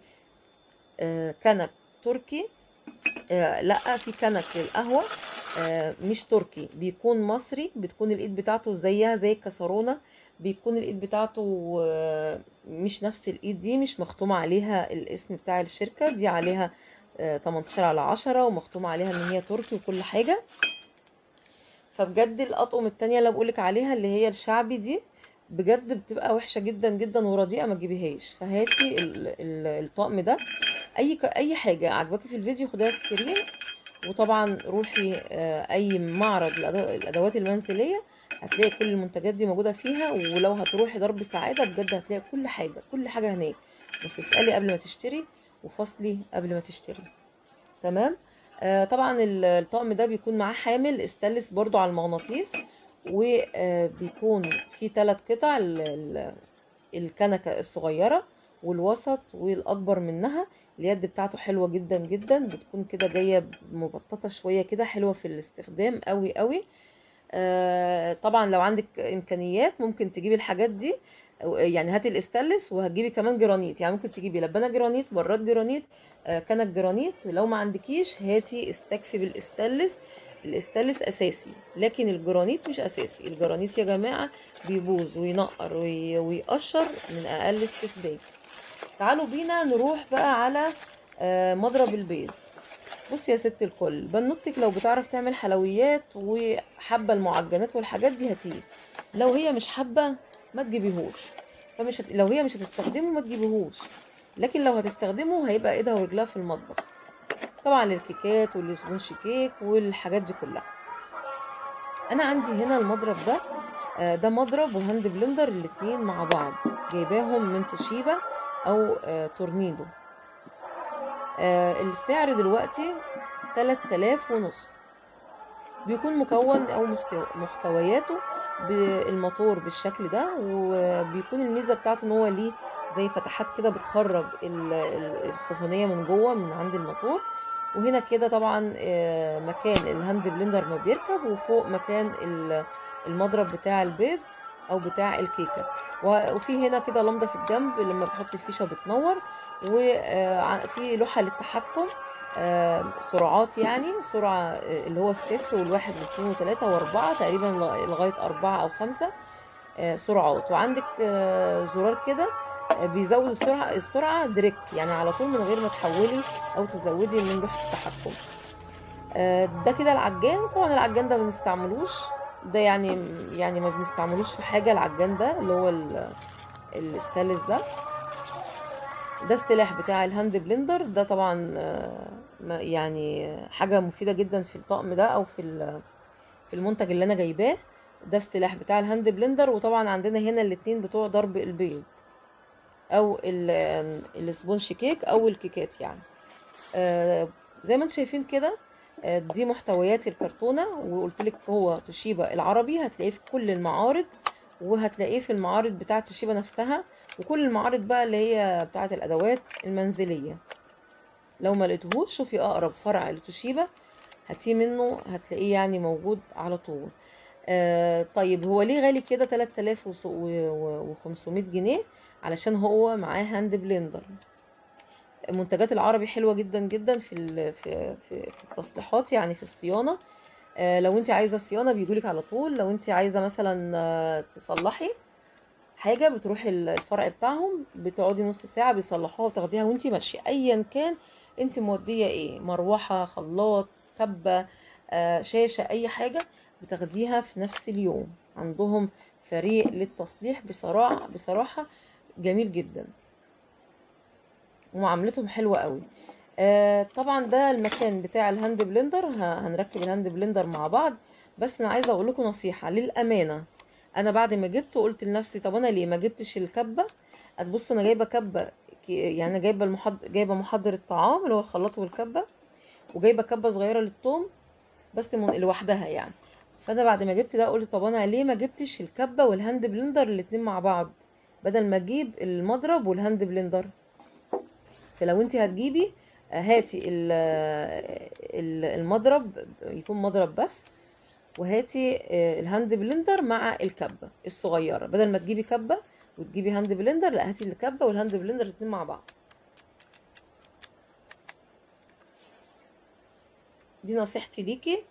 كنك تركي، لا في كنك للقهوة، مش تركي، بيكون مصري، بتكون الايد بتاعته زيها زي الكسرونة، بيكون الايد بتاعته مش نفس الايد دي، مش مختومة عليها الاسم بتاع الشركة دي، عليها 18/10 ومختوم عليها ان هي تركي وكل حاجة. فبجد الاطقم التانية اللي بقولك عليها اللي هي الشعبي دي بجد بتبقى وحشة جدا جدا ورديئة، ما تجيبيهاش. فهاتي الطقم ده، اي حاجة عجباكي في الفيديو خديها screen، وطبعا روحي اي معرض الادوات المنزلية هتلاقي كل المنتجات دي موجودة فيها. ولو هتروحي درب سعادة بجد هتلاقي كل حاجة، كل حاجة هناك، بس اسألي قبل ما تشتري وفصلي قبل ما تشتري. تمام. طبعا الطقم ده بيكون معاه حامل استانلس برضو على المغناطيس، وبيكون فيه 3 قطع، الكنكة الصغيرة والوسط والأكبر منها. اليد بتاعته حلوة جدا جدا، بتكون كده جاية مبططة شوية كده، حلوة في الاستخدام قوي قوي. طبعا لو عندك إمكانيات ممكن تجيبي الحاجات دي، يعني هاتي الاستانلس وهتجيبي كمان جرانيت، يعني ممكن تجيبي لبانة جرانيت، براد جرانيت، كنك جرانيت. لو ما عندكيش هاتي استكفي بالاستانلس، الاستانلس اساسي، لكن الجرانيت مش اساسي. الجرانيت يا جماعة بيبوظ وينقر ويقشر من اقل استخدام. تعالوا بينا نروح بقى على مضرب البيض. بصي يا ست الكل، بنوتك لو بتعرف تعمل حلويات وحابة المعجنات والحاجات دي هاتيه، لو هي مش حابة ما تجيبيهوش. لو هي مش هتستخدمه ما تجيبيهوش، لكن لو هتستخدمه هيبقى ايدها ورجلها في المطبخ، طبعا للكيكات وال sponge cake والحاجات دي كلها. انا عندي هنا المضرب ده، ده مضرب و hand blender الاتنين مع بعض، جايباهم من توشيبا او تورنيدو. السعر دلوقتي 3500. بيكون مكون او محتوياته بالموتور بالشكل ده، وبيكون الميزة بتاعته ان هو ليه زي فتحات كده بتخرج السخونيه من جوه من عند الموتور. وهنا كده طبعا مكان ال hand blender ما بيركب، وفوق مكان المضرب بتاع البيض او بتاع الكيكه. وفي هنا كده لمضه في الجنب لما بتحط الفيشه بتنور، وفي لوحة للتحكم، سرعات، يعني سرعة اللي هو الصفر والواحد واثنين وثلاثة واربعة تقريبا لغاية 4 أو 5 سرعات. وعندك زرار كده بيزود السرعة direct، يعني على طول من غير ما تحولي أو تزودي من لوحة التحكم. ده كده العجان. طبعا العجان ده ما بنستعملوش، ده يعني ما بنستعملوش في حاجة. العجان ده اللي هو الستانلس ده، ده السلاح بتاع ال hand blender ده، طبعا يعني حاجة مفيدة جدا في الطقم ده او في المنتج اللي انا جايباه. ده السلاح بتاع ال hand blender. وطبعا عندنا هنا الاتنين بتوع ضرب البيض او ال sponge cake او الكيكات يعني. زي ما انتم شايفين كده، دي محتويات الكرتونة. وقلت لك هو توشيبا العربي، هتلاقيه في كل المعارض، وهتلاقيه في المعارض بتاعة توشيبا نفسها، وكل المعارض بقى اللي هي بتاعة الأدوات المنزلية. لو ما لقيتهوش شوفي أقرب فرع لتوشيبا هاتيه منه، هتلاقيه يعني موجود على طول. طيب هو ليه غالي كده 3500 جنيه؟ علشان هو معاه hand blender. منتجات العربي حلوة جدا جدا في التصليحات، يعني في الصيانة. لو انت عايزة صيانة بيجولك على طول. لو انت عايزة مثلا تصلحي حاجة بتروحي الفرع بتاعهم، بتقعدي نص ساعة بيصلحوها وتاخديها وانت ماشية، ايا كان انت مودية ايه، مروحة، خلاط، كبة، شاشة، اي حاجة بتاخديها في نفس اليوم. عندهم فريق للتصليح بصراحة جميل جدا، ومعاملتهم حلوة قوي. طبعا ده المكان بتاع ال hand blender، هنركب ال hand blender مع بعض. بس انا عايزه اقول لكم نصيحة للامانة، انا بعد ما جبته قلت لنفسي طب انا ليه ما جبتش الكبه؟ هتبصوا انا جايبه كبه، يعني انا جايبه جايبه محضر الطعام اللي هو الخلاط والكبه، وجايبه كبه صغيرة للثوم بس لوحدها يعني. فانا بعد ما جبت ده قلت طب انا ليه ما جبتش الكبه وال hand blender الاتنين مع بعض، بدل ما اجيب المضرب وال hand blender. فلو انت هتجيبي هاتي المضرب يكون مضرب بس، وهاتي ال hand blender مع الكبه الصغيرة، بدل ما تجيبي كبه وتجيبي hand blender، لا هاتي الكبه وال hand blender الاتنين مع بعض. دي نصيحتي ليكي،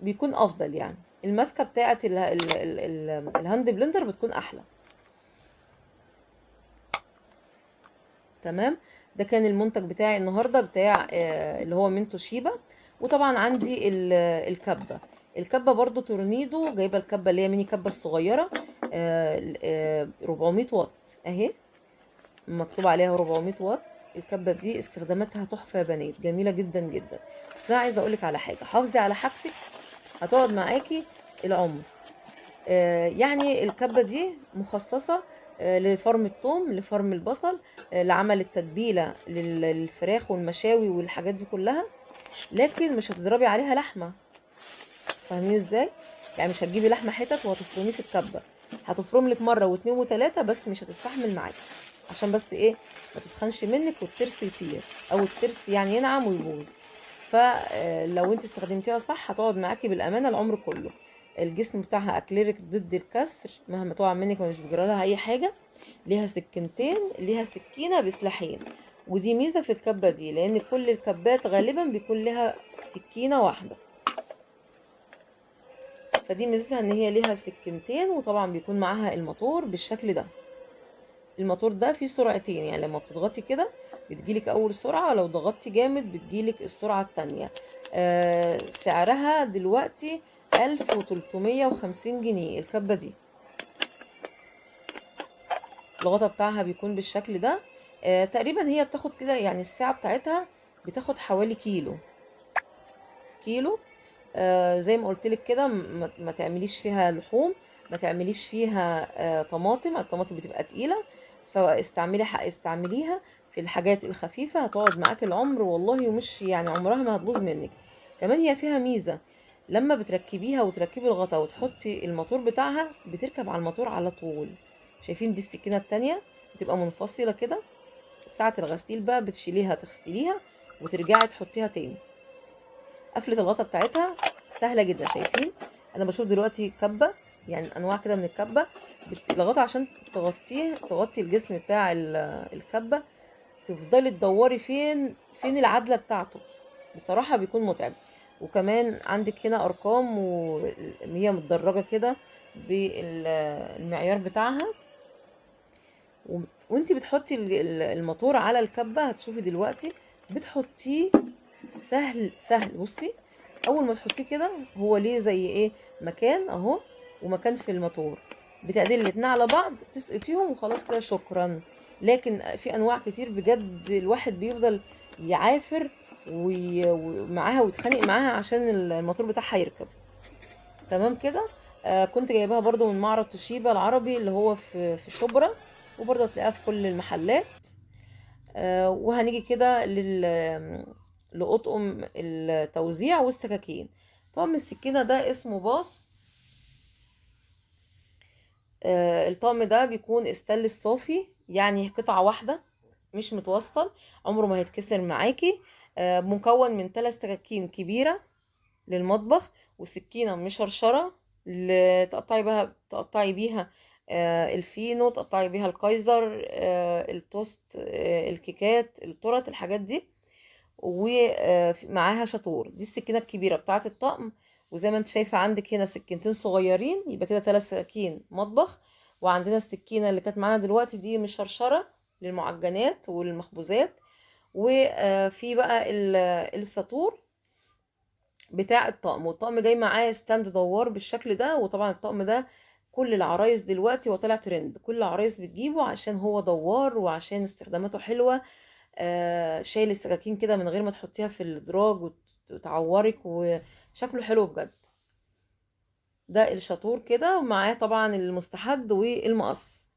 بيكون افضل يعني. الماسكه بتاعه ال hand blender بتكون احلى. تمام، ده كان المنتج بتاعي النهارده بتاع اللي هو من توشيبا. وطبعا عندي الكبه، الكبه برضو تورنيدو، جايبه الكبه اللي هي ميني كبه الصغيرة، 400 واط اهي، مكتوب عليها 400 واط. الكبه دي استخداماتها تحفة يا بنات، جميلة جدا جدا. بس انا عايزه اقولك على حاجة، حافظي على حاجتك هتقعد معاكي العمر. يعني الكبه دي مخصصة لفرم الثوم، لفرم البصل، لعمل التتبيله للفراخ والمشاوي والحاجات دي كلها، لكن مش هتضربي عليها لحمه. فاهمين ازاي؟ يعني مش هتجيبي لحمه حتت وهتفرميه في الكبه، هتفرم لك مرة واثنين وثلاثة بس مش هتستحمل معاكي، عشان بس ايه، ما تسخنش منك والترس يطير او الترس يعني ينعم ويبوظ. فلو انت استخدمتيها صح هتقعد معاكي بالامانة العمر كله. الجسم بتاعها اكليريك ضد الكسر، مهما تقع منك ما مش بيجرى لها اي حاجة. ليها سكينتين، ليها سكينة بسلاحين، ودي ميزة في الكبة دي، لان كل الكبات غالبا بيكون لها سكينة واحدة، فدي ميزتها ان هي ليها سكينتين. وطبعا بيكون معاها الموتور بالشكل ده. الموتور ده فيه سرعتين، يعني لما بتضغطي كده بتجيلك اول سرعة، لو ضغطتي جامد بتجيلك السرعة التانية. سعرها دلوقتي 1350 جنيه الكبة دي. الغطا بتاعها بيكون بالشكل ده. تقريبا هي بتاخد كده، يعني الساعة بتاعتها بتاخد حوالي كيلو كيلو. زي ما قلت لك كده، ما تعمليش فيها لحوم، ما تعمليش فيها طماطم، الطماطم بتبقى تقيلة، فاستعملي استعمليها في الحاجات الخفيفة، هتقعد معاك العمر والله، ومش يعني عمرها ما هتبوظ منك. كمان هي فيها ميزة، لما بتركبيها وتركبي الغطا وتحطي الموتور بتاعها بتركب على الموتور على طول. شايفين دي السكينة التانية بتبقى منفصلة كده، ساعة الغسيل بقى بتشيليها تغسليها وترجعي تحطيها تاني. قفلة الغطا بتاعتها سهلة جدا. شايفين انا بشوف دلوقتي كبة، يعني انواع كده من الكبة، الغطا عشان تغطي الجسم بتاع الكبة، تفضلي تدوري فين العدلة بتاعته، بصراحة بيكون متعب. وكمان عندك هنا ارقام وهي متدرجة كده بالمعيار بتاعها. وانتي بتحطي الموتور على الكبة، هتشوفي دلوقتي بتحطيه سهل سهل. بصي اول ما تحطيه كده هو ليه زي ايه مكان اهو ومكان في الموتور، بتعدلي الاتنين على بعض تسقطيهم وخلاص كده، شكرا. لكن في انواع كتير بجد الواحد بيفضل يعافر ومعاها ويتخانق معاها عشان الموتور بتاعها يركب. تمام كده. كنت جايباها برضو من معرض توشيبا العربي اللي هو في شبرا، وبرضو هتلاقيها في كل المحلات. وهنيجي كده لأطقم التوزيع والسكاكين. طقم السكينة ده اسمه باص. الطقم ده بيكون استانلس صافي، يعني قطعة واحدة مش متوصل، عمره ما هيتكسر معاكي. مكون من 3 سكاكين كبيرة للمطبخ، وسكينة مشرشرة تقطعي بيها الفينو، تقطعي بيها الكايزر، التوست، الكيكات، التورت، الحاجات دي، ومعاها شاطور. دي السكينة الكبيرة بتاعة الطقم. وزي ما انت شايفة عندك هنا سكينتين صغيرين، يبقى كده 3 سكاكين مطبخ. وعندنا السكينة اللي كانت معانا دلوقتي دي مشرشرة للمعجنات والمخبوزات. وفي بقى الساطور بتاع الطقم، والطقم جاي معاه stand دوار بالشكل ده. وطبعا الطقم ده كل العرايس دلوقتي وطلع ترند، كل العرايس بتجيبه عشان هو دوار وعشان استخداماته حلوة. شايل السكاكين كده من غير ما تحطيها في الدراج وتعورك، وشكله حلو بجد. ده الشاطور كده، ومعاه طبعا المستحد والمقص.